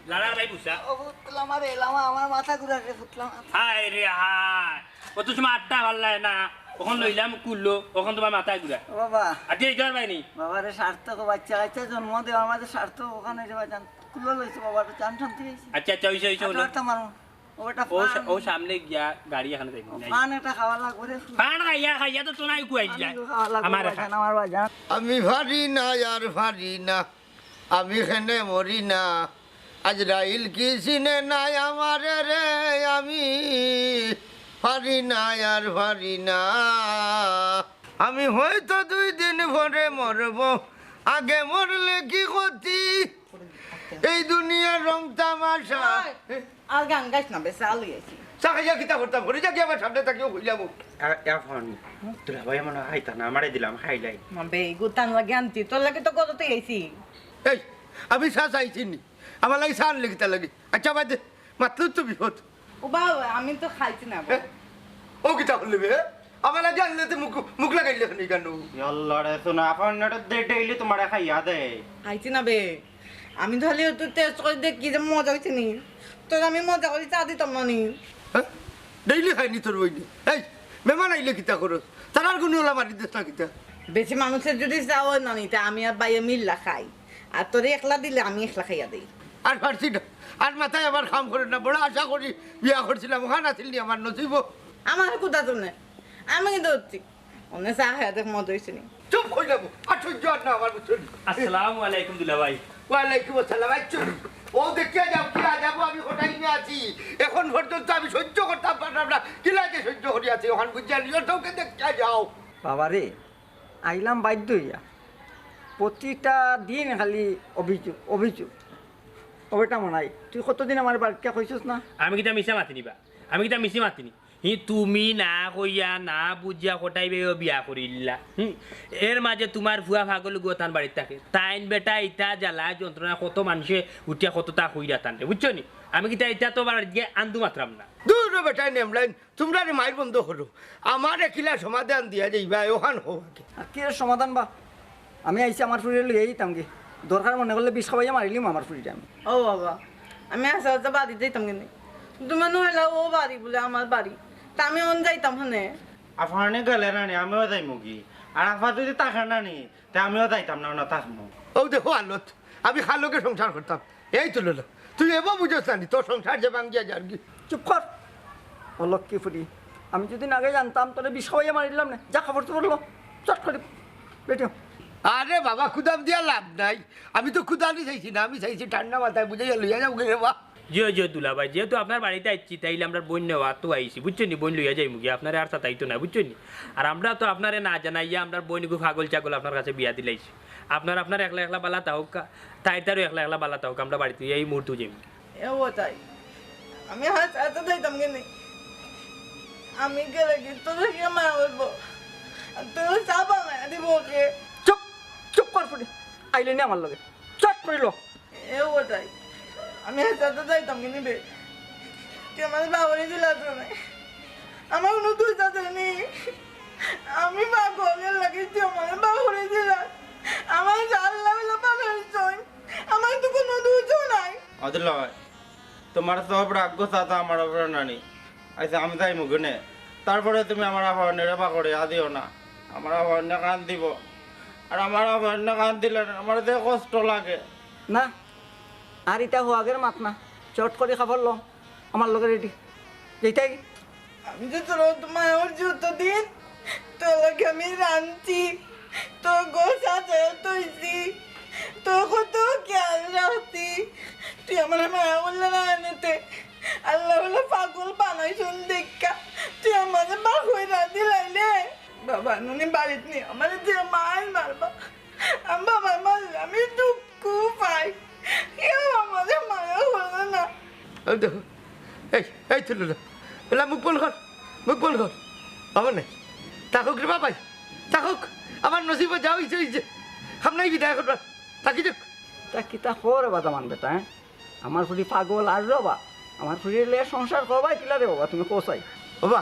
লালার ভাই বুঝা। ও ফুতলা মারে, লামা, আমার মাথা ঘুরার রে ফুতলা মাথা। হায় রে হায়। অত সময় আটটা পারলায় না। অখন লইলাম কুল্লো, অখন তুমার মাথায় ঘুরা। ও বাবা। আর দিয়ে যাওয়ার ভাই নি? বাবা রে, সার্থক বাচ্চা কাচ্চা জন্ম দেওয়া আমাদের সার্থক অখান রে বাজান। কুল্লো লইছে বাবা, একটু চান শান্তি অইছে। আচ্ছা, আচ্ছা, অইছে, অইছে, আচ্ছা, অইলো। আচ্ছা, মারো। ও বেটা, ও সা-, ফান। ও সামনে গিয়া গাড়ি এখানে যাইবো, নাই। ফান এটা খাওয়া লাগবো রে। ফান খাইয়া, খাইয়া তো তোনাই কুয়াই যায়। খাওয়া লাগবো আমার বাজান, খা। আমার বাজান। আমি পারি না, আর পারি না। আমি কেনে মরি না, আজরাইল কি চিনে নাই আমারে রে, আমি পারি না আর পারি না। আমি হয়তো দুই দিন পরে মরব, আগে মরলে কি ক্ষতি, এই দুনিয়ার রং তামাশা। ওই, আর গান গাইস না, বেশ চাল গেছি। চা খাইয়া কিতা করতাম, ঘরে যা কি আমার সামনে থাকিও কইলাম। এ-, এ ফানি, দুলাভাই মনে হয় খাইতা না, আমারে দিলাম, খাইলাই। মা বে, গুতান লাগে আনতি, তোর লাগে তো কততে গেছি। এই, আমি চা চাইছি নি, আমার লাগি চা আনলে কিতা লাগি? আচ্ছা, বাদ দে, মাতলু তো বিপদ। ও বাবা, আমি তো খাইছি না, বাবা। এ? ও কিতা করলে বে? আমার আগে আনলে তো মুখ, মুখ লাগাইলে কেনে কেনে? ইয়াল্লা রে, শোনো, আপনার ডেইলি তোমারে খাইয়া দেয়। খাইছি না বে, আমি তো খালি একটু টেস্ট করি দেখি যে মজা অইছে নি। তোরে আমি মজা করি চা দিতাম না নি। হ্যাঁ? ডেইলি খাইনি তোর বইনি। এই, মেহমান আইলে কিতা করস? তারার গুনি ওলা মারি দেস না কিতা? বেশি মানুষের যদি চা অয় না নি, তে আমি আর বাইয়ে মিল্লা খাই। আর তোরে একলা দিলে আমি একলা খাইয়া দেই। আর পারছি না। আর মাথায় আমার কাম করে না। বড় আশা করি বিয়া করছিলাম, ওখান আছিল নি আমার নসিবো। আমার কুদা তো নাই, আমি কিন্তু অনে চা খাইয়া দেখ মজা অইছে নি। চুপ করি যাবো, আর সহ্য আর না আমার, বুঝছো নি? আসসালামু আলাইকুম দুলাভাই। ওয়ালাইকুম আসসালাম। আচ্ছা, ও দেখিয়া যাও, কি আজাবো আমি কোথায় নিয়ে আছি। এখন পর্যন্ত আমি সহ্য করতাম পারলাম না, কিলা যে সহ্য করি আছি, ওখান বুঝিয়া নিজের চোখে দেখিয়া যাও। বাবা রে, আইলাম বাধ্য হইয়া, প্রতিটা দিন খালি অভিযোগ, অভিযোগ। ও বেটা মনাই, তুই কতদিন আমার বাড়িতে কইছস না? আমি কিতা মিছা মাতিনি বা? আমি কিতা মিছি মাতিনি? হি তুমি না কইয়া, না বুঝিয়া কটাই বেও বিয়া করিল্লা। হুম? এর মাঝে তোমার ফুয়া পাগল গো তান বাড়িত থাকে। তাইন বেটা ইতা জ্বালা যন্ত্রণা কত মানষে উঠিয়া কততা কইরা তানরে, বুঝছো নি? আমি কিতা ইতা তো বাড়িত গিয়া আন্দু মাতরাম না। দূর রে বেটা, নেমলাইন, তোমরা রে মাইর বন্ধ করো। আমার একিলা সমাধান দিয়া যাইবা, ওখান হো আগে। আর কি এর সমাধান বা? আমি আইছি আমার ফুরিরে লইয়া যাইতাম কি? দরকার মনে করলে বিষ খাওয়াইয়া মারিলিম আমার ফুরিরে আমি। ও বাবা, আমি আস্তা আস্তা বাড়ি যাইতাম কেনে? তোমার নইলা ও বাড়ি বলে আমার বাড়ি, তা আমি অন যাইতাম হনে। আফানে গেলে না নি, আমিও যাইমু কি? আর আফা যদি থাকে না নি, তে আমিও যাইতাম না, না থাকমু। ও দেখো আলত, আমি কার লগে সংসার করতাম? এই তো লইল, তুই এবার বুঝছ না নি, তোর সংসার যে ভাঙ্গিয়া যার কি? চুপ কর, ও লক্ষ্মী ফুরি, আমি যদি আগে জানতাম, তোরে বিষ খাওয়াইয়া মারিলাম না। যা, কাপড় চোপড় ল, চট করে বেটিও। আরে বাবা, কুদাম দিয়া লাভ নাই। আমি তো কুদানি চাইছি না, আমি চাইছি ঠান্ডা মাথায় বুঝাইয়া লইয়া যাও রে বা। জিও, জিও দুলাভাই, যেহেতু আপনার বাড়িত আইছি, তাইলে আমরার বইন নেওয়া তো আইছি, বুঝছো নি? বইন লইয়া যাইমু গি, আপনারে আর সাতাইতো না, বুঝছো নি? আর আমরা তো আপনারে না জানাইয়া আমরার বইনগু পাগল ছাগল আপনার কাছে বিয়া দিলাইছি। আপনার, আপনার একলা একলা বালা থাকউক্কা, তাইর তারও একলা একলা বালা থাকউক্কা, আমরা বাড়িত এই মুহূর্তে যাইমু। এ ও তাই, আমি হাত হাতে যাইতাম কেনে? আমি গেলে কি তোর কি মা বলবো? আর তোর চা বানায় দিব ওকে। চুপ, চুপ কর ফুরি, আইলে নি আমার লগে, চট করিল। এ ও তাই, আমি হাত হাতে যাইতাম কেনে বে? তুই আমার বাবারে দিলা তো নাই, আমার কোনো দুষ আছে নি। আমি পাগলের লাগি তুই আমার বাবারে দিলা, আমার আল্লাহ হলো বানাইছই, আমার তো কোনো দুষও নাই। আব্দুল্লাহ ভাই, তোমার সব রাগ গোসা তো আমার উপরে নানি। আচ্ছা, আমি যাইমু গনে। তারপরে তুমি আমার আফারে রেবা করে আদিও না। আমার আফায় কান দিব। আর আমার আফায় কান দিলে না, আমার যে কষ্ট লাগে। না, আর ইতা হো আগের মাত না। চট করি কাপড় ল, আমার লগে রেডি। যেটাই আমি যে তোর অত মায়া করছি অতদিন, তোর লগে আমি রাঁধছি, তোর ঘর সাজাইয়া থইছি, তোর কত খেয়াল রাখছি। তুই আমার মায়া করলে না এনেতে, আল্লাহ বলে পাগল বানাইছন দেখা, তুই আমারে বার কইরা দিলাইলে। বাবা নুনি বাড়িত নি, আমারে যে মার মারবা, আমি বাবা মারলে আমি দুঃখ পাই, কেউ আমারে মায়া করলো না। এই দেখো, এই, এই তুলো না। এলা মুখ বন্ধ কর, মুখ বন্ধ কর। বাবা নাই। থাকুক রে বাবাই, থাকুক। আমার নসিবো যা অইছে, অইছে। সামনেই বিদায় করবার। থাকি যাক। তা কিতা কর বাবা দামান বেটা, হ্যাঁ? আমার ফুরি পাগল আর রবা। আমার ফুরির লইয়া সংসার করবায় কিলা রে বাবা, তুমি কও চাই। বাবা,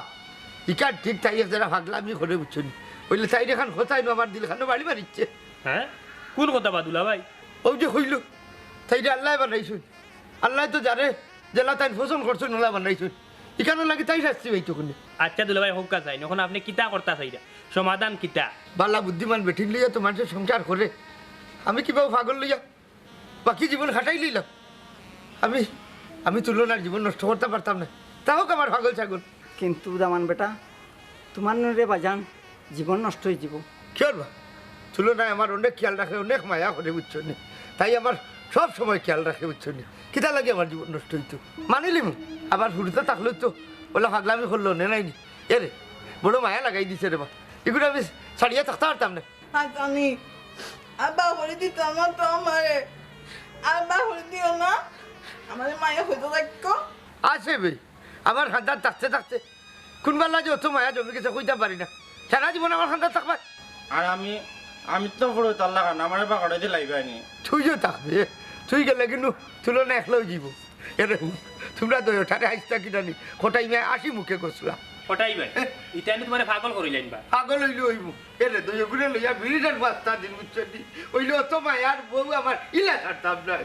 ইকার ঠিক তাই এক যারা পাগলামি করে বুঝছো নি। অইলে তাইর এখান কথায় নু আমার দিলখানো বাড়ি মারিচ্ছে। হ্যাঁ? কোন কথা বা দুলাভাই? অউ যে কইলো, তাইরে আল্লায় বানাইছইন। আল্লায় তো যারে যেলা তাইন পছন্দ করছইন, ওলা বানাইছইন। ইখানোর লাগি তাই শাস্তি পাইতো কুনে। আচ্ছা দুলাভাই, হউক্কা চাইন, এখন আপনে কিতা করতা চাইরা? সমাধান কিতা? বালা বুদ্ধিমান বেটিন লইয়া তো মানষে সংসার করে, আমি কিবা পাগল লইয়া বাকি জীবন কাটাই লইলাম। আমি, আমি তুলনার জীবন নষ্ট করতাম পারতাম না। তা হউক আমার পাগল ছাগল। কিন্তু দামান বেটা, তুমার নু রে বাজান, জীবন নষ্ট অইযিবো। কিওর বা? তুলনায় আমার অনেক খেয়াল রাখে, অনেক মায়া করে, বুঝছো নি? তাই আমার সব সময় খেয়াল রাখে, বুঝছো নি? কিতা লাগি আমার জীবন নষ্ট অইতো? মানিলিমু, আবার হুরুতা থাকলেও তো ওলা পাগলামি করলো নে নাইনি। এরে, বড় মায়া লাগাই দিছে রে বা। ইগুরে আমি ছাড়িয়া থাকতাম পারতাম না। হাসানি, আর বাহুরি দিতাম না তো আমারে। আর বাহুরি দিও না। আমারে মায়া হইতে থাকো। আছে বে, আমার কান্দাত থাকতে থাকতে কোন বালা যে অত মায়া জমি গেছে কইতাম পারি না। সারা জীবন আমার কান্দাত থাকবা। আর আমি, আমি তো পুরো তার লাগান, আমারে বাগাড়ে দিলাইবানি। তুইও থাকবে, তুই গেলে কিন্তু তুলনা একলা অইযিবো। এরে, তুমরা দুইওটারে হাসতা কিনা নি, কটাই মিয়া হাসি মুখে গছলা। কটাই ভাই, ইতা আমি তুমারে পাগল করিলাইন বা। পাগল অইলে অইবো। এরে দুই গুণে লইয়া বিড়িটার বাস্তা দিন, বুঝছো নি? অইলে অত মায়ার বউ আমার ইলা ছাড়তাম না।